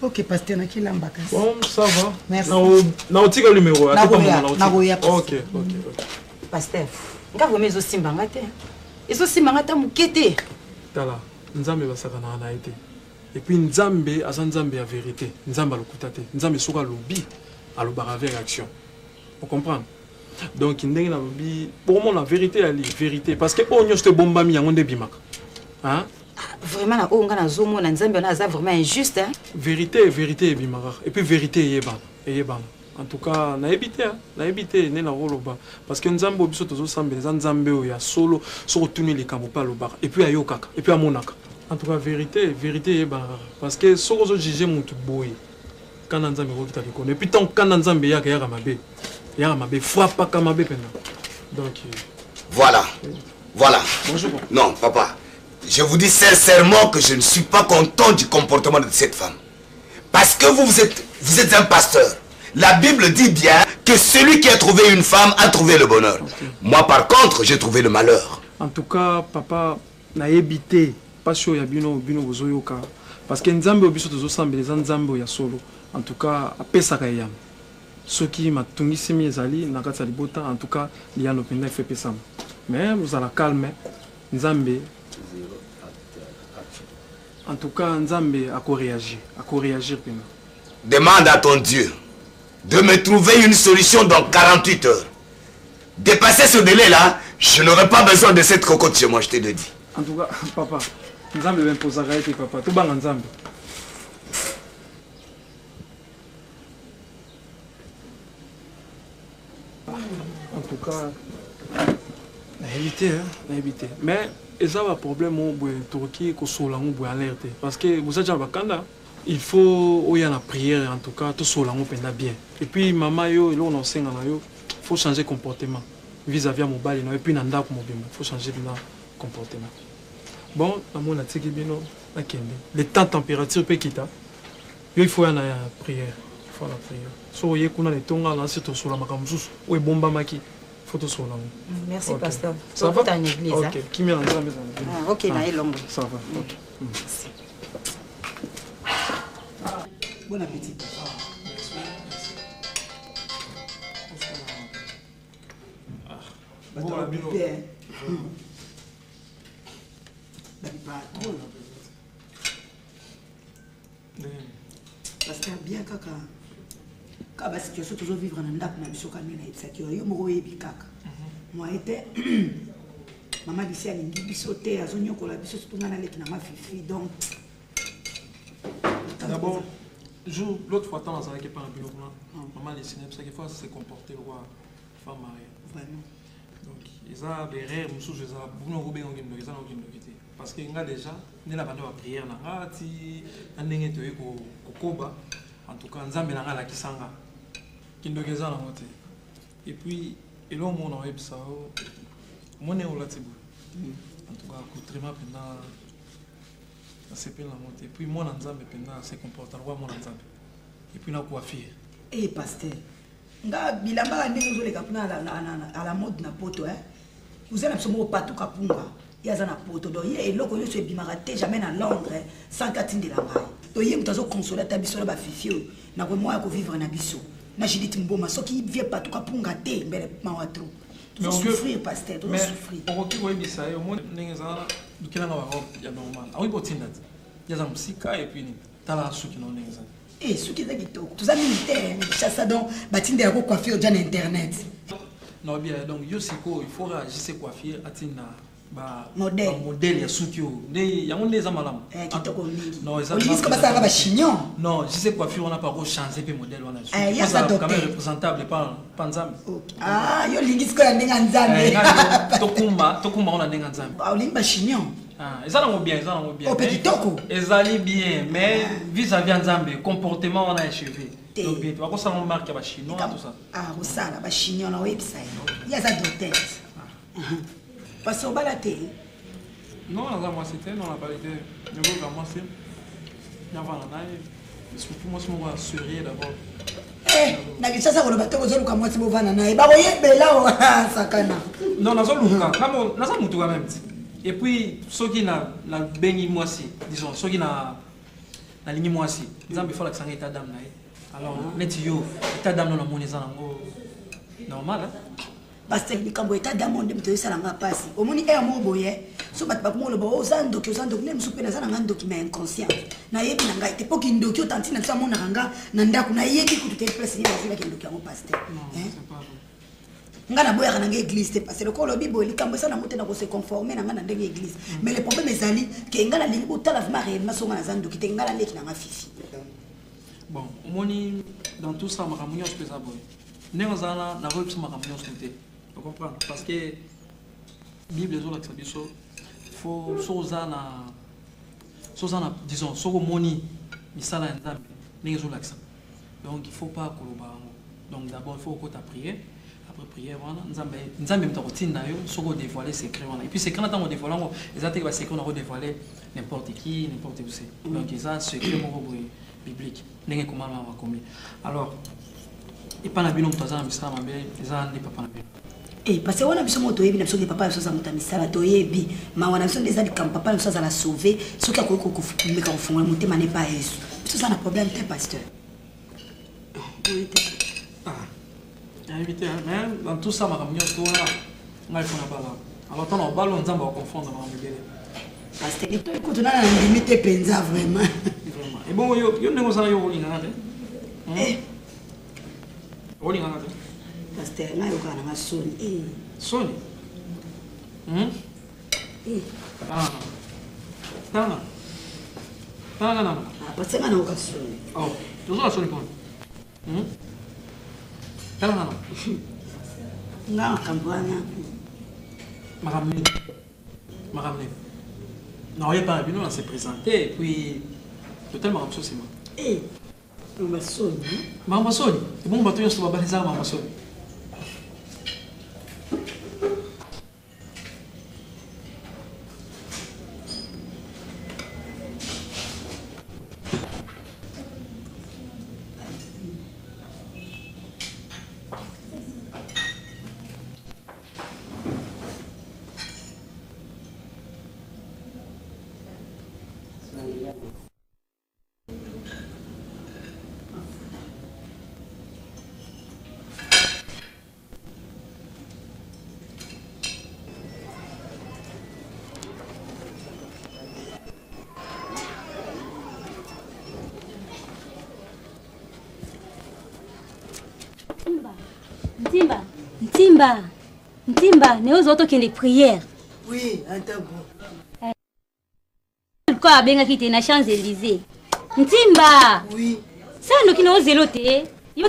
Ok pasteur, nakilamba kasi. Bon, ça va. Merci. Naotika numéro, ate pa Nakoya, mama, naotika. nakoya, pasteur. Ok, ok, ok. Pasteur, nga vraiment ezosimba nga te. Ezosimba nga ta moke te. Tala, Nzambe basakanaka na ye te. Et puis Nzambe aza Nzambe ya vérité, Nzambe alokuta te. Nzambe soki alobi, alobaka avec action. Vous comprenez? Donc ndenge nalobi, bokomona vérité ali vérité parce que oyo nyonso to ebombami yango nde ebimaka. Hein? Vraiment na oyo nga nazomona Nzambe wana aza vraiment injuste, hein? Vérité, vérité ebimaka. Et puis vérité eyebana, eyebana. En tout cas, nayebi te, hein? Nayebi te nde nakoloba parce que Nzambe oyo biso tozosambela eza Nzambe oyo ya solo, soki otuni likambo mpe alobaka, et puis ayokaka, et puis amonaka. En tout cas, vérité, vérité eyebana kaka. Parce que soki ozojuge motu boye, kanda Nzambe ekokita likolo. Et puis tant kanda Nzambe eyaka, eyaka mabe. Eyaka mabe, frappaka mabe mpenza. Donc, Voilà. Voilà. Bonjour. Non, papa. Je vous dis sincèrement que je ne suis pas content du comportement de cette femme. Parce que vous, vous êtes un pasteur. La Bible dit bien que celui qui a trouvé une femme a trouvé le bonheur. Moi, par contre, j'ai trouvé le malheur. En tout cas, papa, nayebi te pasi oyo ya bino, bino bozoyoka. Parce que Nzambe oyo biso tozosambela eza Nzambe oyo ya solo. En tout cas, apesaka eyano. Soki matungisimi ezali na kati ya libota, en tout cas, liyano mpenza efo epesama. Mais ozala calme, Nzambe. En tout cas, Nzambe akoréagir, akoréagir mpenza. Demande à ton Dieu de me trouver une solution dans 48 heures. Dépasser ce délai-là, je n'aurai pas besoin de cette cocotte chez moi, je te le dis. En tout cas, papa, Nzambe bimposaka ye te, papa. Tobanga Nzambe. En tout cas, nayebi te, hein, nayebi te. Mais eza ba problème oyo boye tokoki kosola yango boye alerte. Parce que boza déjà bakanda, il faut oya na prière en tout cas, tosola yango mpenza bien. Et puis mama yo eloko na osenga na yo, faut changer comportement vis-à-vis ya mobali na yo, et puis na ndako mobimba, faut changer na comportement. Bon, namoni natiki bino nakende. Le temps température pe kita. Yo il faut ya na prière. Il faut na prière. So oye kuna na etonga na se tosola makambo mosusu oyo ebombamaki. Faut tosola yango. Merci, Ok. pasteur. Ça va? Tokota na église, Ok. hein? Kimia na Nzambe ezala na bino. Ah, ok, na Ah, elongo. Ça va. Ok. Merci. Bon appétit. Bon, la bino. Patron. Parce que bien kaka ka ba situation tozo vivre na ndako na biso ka nde nayebisaki yo, yo moko oyebi kaka moye te. Mama Lisi alingi biso te, azonyokola biso, surtout nga naleki na nga Fifi. Donc D'abord, jour, l'autre fois, tant dans un équipe en bureau, maman Lisi nayebisaki faut se comporter roi femme mariée. Vraiment. Donc, ils ont des rêves, mosusu eza bino kobenga okindoki, eza na okindoki te. Parce que nga déjà, nde na banda ba prière na nga ti na ndenge toye kokoba. En tout cas, Nzambe na nga alakisa nga. Kindoki eza nango te. Et puis, eloko moko na oyebisa yo, omoni olati boye. En tout cas, accoutrement mpenza nasepeli nango te. Et puis, mwana Nzambe mpenza se comporte lokola mwana Nzambe. Et puis, na coiffure. Eh, pasteur, nga bilamba ya ndenge ozoleka kuna à la mode na poto, hein? Oza na biso moko patuka punga. Ye aza na poto, donc ye eloko nyonso ebimaka te jamais na Londres sans katindela ngai. Donc ye moto azokonsole ata biso na bafifi oyo na komoya kovivre na biso na Judith Mboma. Soki vie patuka punga te, mbele mawa trop. Tozosouffrir, pasteur, tozosouffrir. Okoki koyebisa ye, omoni ndenge eza, lukelanga barobe ya normal. Akoki kotinda te, ye aza mosika. Et puis nini, tala suki na ndenge eza. Eh, suki eza kitoko, toza mingi te na Kinshasa, donc batindela ko coiffure ja na internet. Non bien, donc yo sikoyo il faut réagir coiffure atinda ba Modèle. ba modèle ya suki oyo. Nde yango nde eza malamu. Eh, kitoko mingi. Non, eza Olingi sikoyo basalaka ba chignon? Non, je sais coiffure wana par changer pe modèle wana. Eh, ye aza Ozala quand même docteur. représentable pa pa Nzambe. Ah, yo olingi sikoyo ya ndenge ya nzambe. Eh, nga tokumba tokumba wana ndenge ya Nzambe. Ah, olingi ba chignon? Ah, eza nango bien, eza nango bien. Oh, pe Mais kitoko. Ezali bien, mais vis-à-vis ya Nzambe, comportement wana ya cheveux. Donc bien, bakosala ngo marque ya ba chinois tout ça. Ah, kosala ba chignon na oyebisa ye. Ye aza docteur. Parce que obala te. Non, naza mwasi te, non nabali te. Nakoka mwasi. Navanda na ye. Surtout mwasi moko ya sérieux d'abord. Eh, na Kinshasa koloba te kozoluka mwasi bovanda na ye. Bakoyebela o sakana. Non, nazoluka. Nga mo- naza mutu quand même. Et puis soki na nabengi mwasi, disons soki na nalingi mwasi, Nzambe faut alakisa nga état d'âme na ye. Alors neti yo, état d'âme no namoni eza nango normal hein? Pasteur likambo état d'âme nde moto ezosala nga mpasi omoni aire moko boye so bato bakoma oloba oza ndoki oza ndoki nde mosusu mpe naza na nga ndoki ma inconscient nayebi na ngai te mpo kindoki oyo tantine na biso amonaka nga na ndako nayebi kutu te place nini nazwelaki ndoki yango pasteur nga naboyaka na ngai église te parce lokola olobi boye likambo eza nango te na kose conforme na ngai na ndenge église mais le problème ezali ke ngai nalingi botala vraiment réellement so ngai naza ndoki te ngai naleki na nga fifi Bon, omoni dans tout ça makambo nyonso mpe eza boye. Ndenge oza wana nakoyebisa makambo nyonso te. Ocomprendre parce que Bible ezolakisa biso faut soki oza na soki oza na disons soki omoni misala ya Nzambe ndenge ezolakisa. Donc il faut pas koloba yango. Donc d'abord il faut okota prière. Après prière wana Nzambe Nzambe moto akotinda yo soki odévoiler secret wana. Et puis secret na ntango odévoiler yango eza te ke ba secret wana okodévoiler n'importe qui, n'importe où c'est. Donc eza secret moko boye biblique ndenge ekomama bakomi. Alors epai na bino moto aza na misala mabe eza nde papa na bino. Eh, parce que wana biso moko toyebi na biso ke papa na biso aza moto ya misala toyebi mawa na biso nde eza likambo papa na biso azala sauve soki akoki komeka kofungola motema na epai ya yesu biso oza na problème te pasteur. Nayebi te mais dans tout ça makambo nyonso wana ngai fo na bala. Alors ntango na obala Nzambe akoconfondre makambo ebele. Pasteur litoyi kutu nana na ndimi te mpenza vraiment. Vraiment. Ebongo yo yo ndenge oza na yo olingaka te? Eh. Olingaka te? Pasteur ngai yokaka na nga soni. Eh. Soni? Hmm? Eh. Ah. Tanga. Tanga nano. Ah, pasteur ngai nayoka soni. Oh, tozola soni pona. Hmm? Tala nano. Nga makambo wana. Makambo nini? Makambo nini? Naoyeba na bino na se présenter et puis total makambo mosusu nsima. Eh, makambo soni. Makambo soni? Ebongo bato nyonso babala ezaka makambo soni. Ntimba, Ntimba, Ntimba, ne ozo tokende prière. Oui, antago. Luka abengaki te na Champs Élysées. Ntimba. Oui. Sanoki na ozelo te. Yo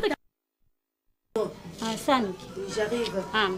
Ah, Sanoki. J'arrive. Ah.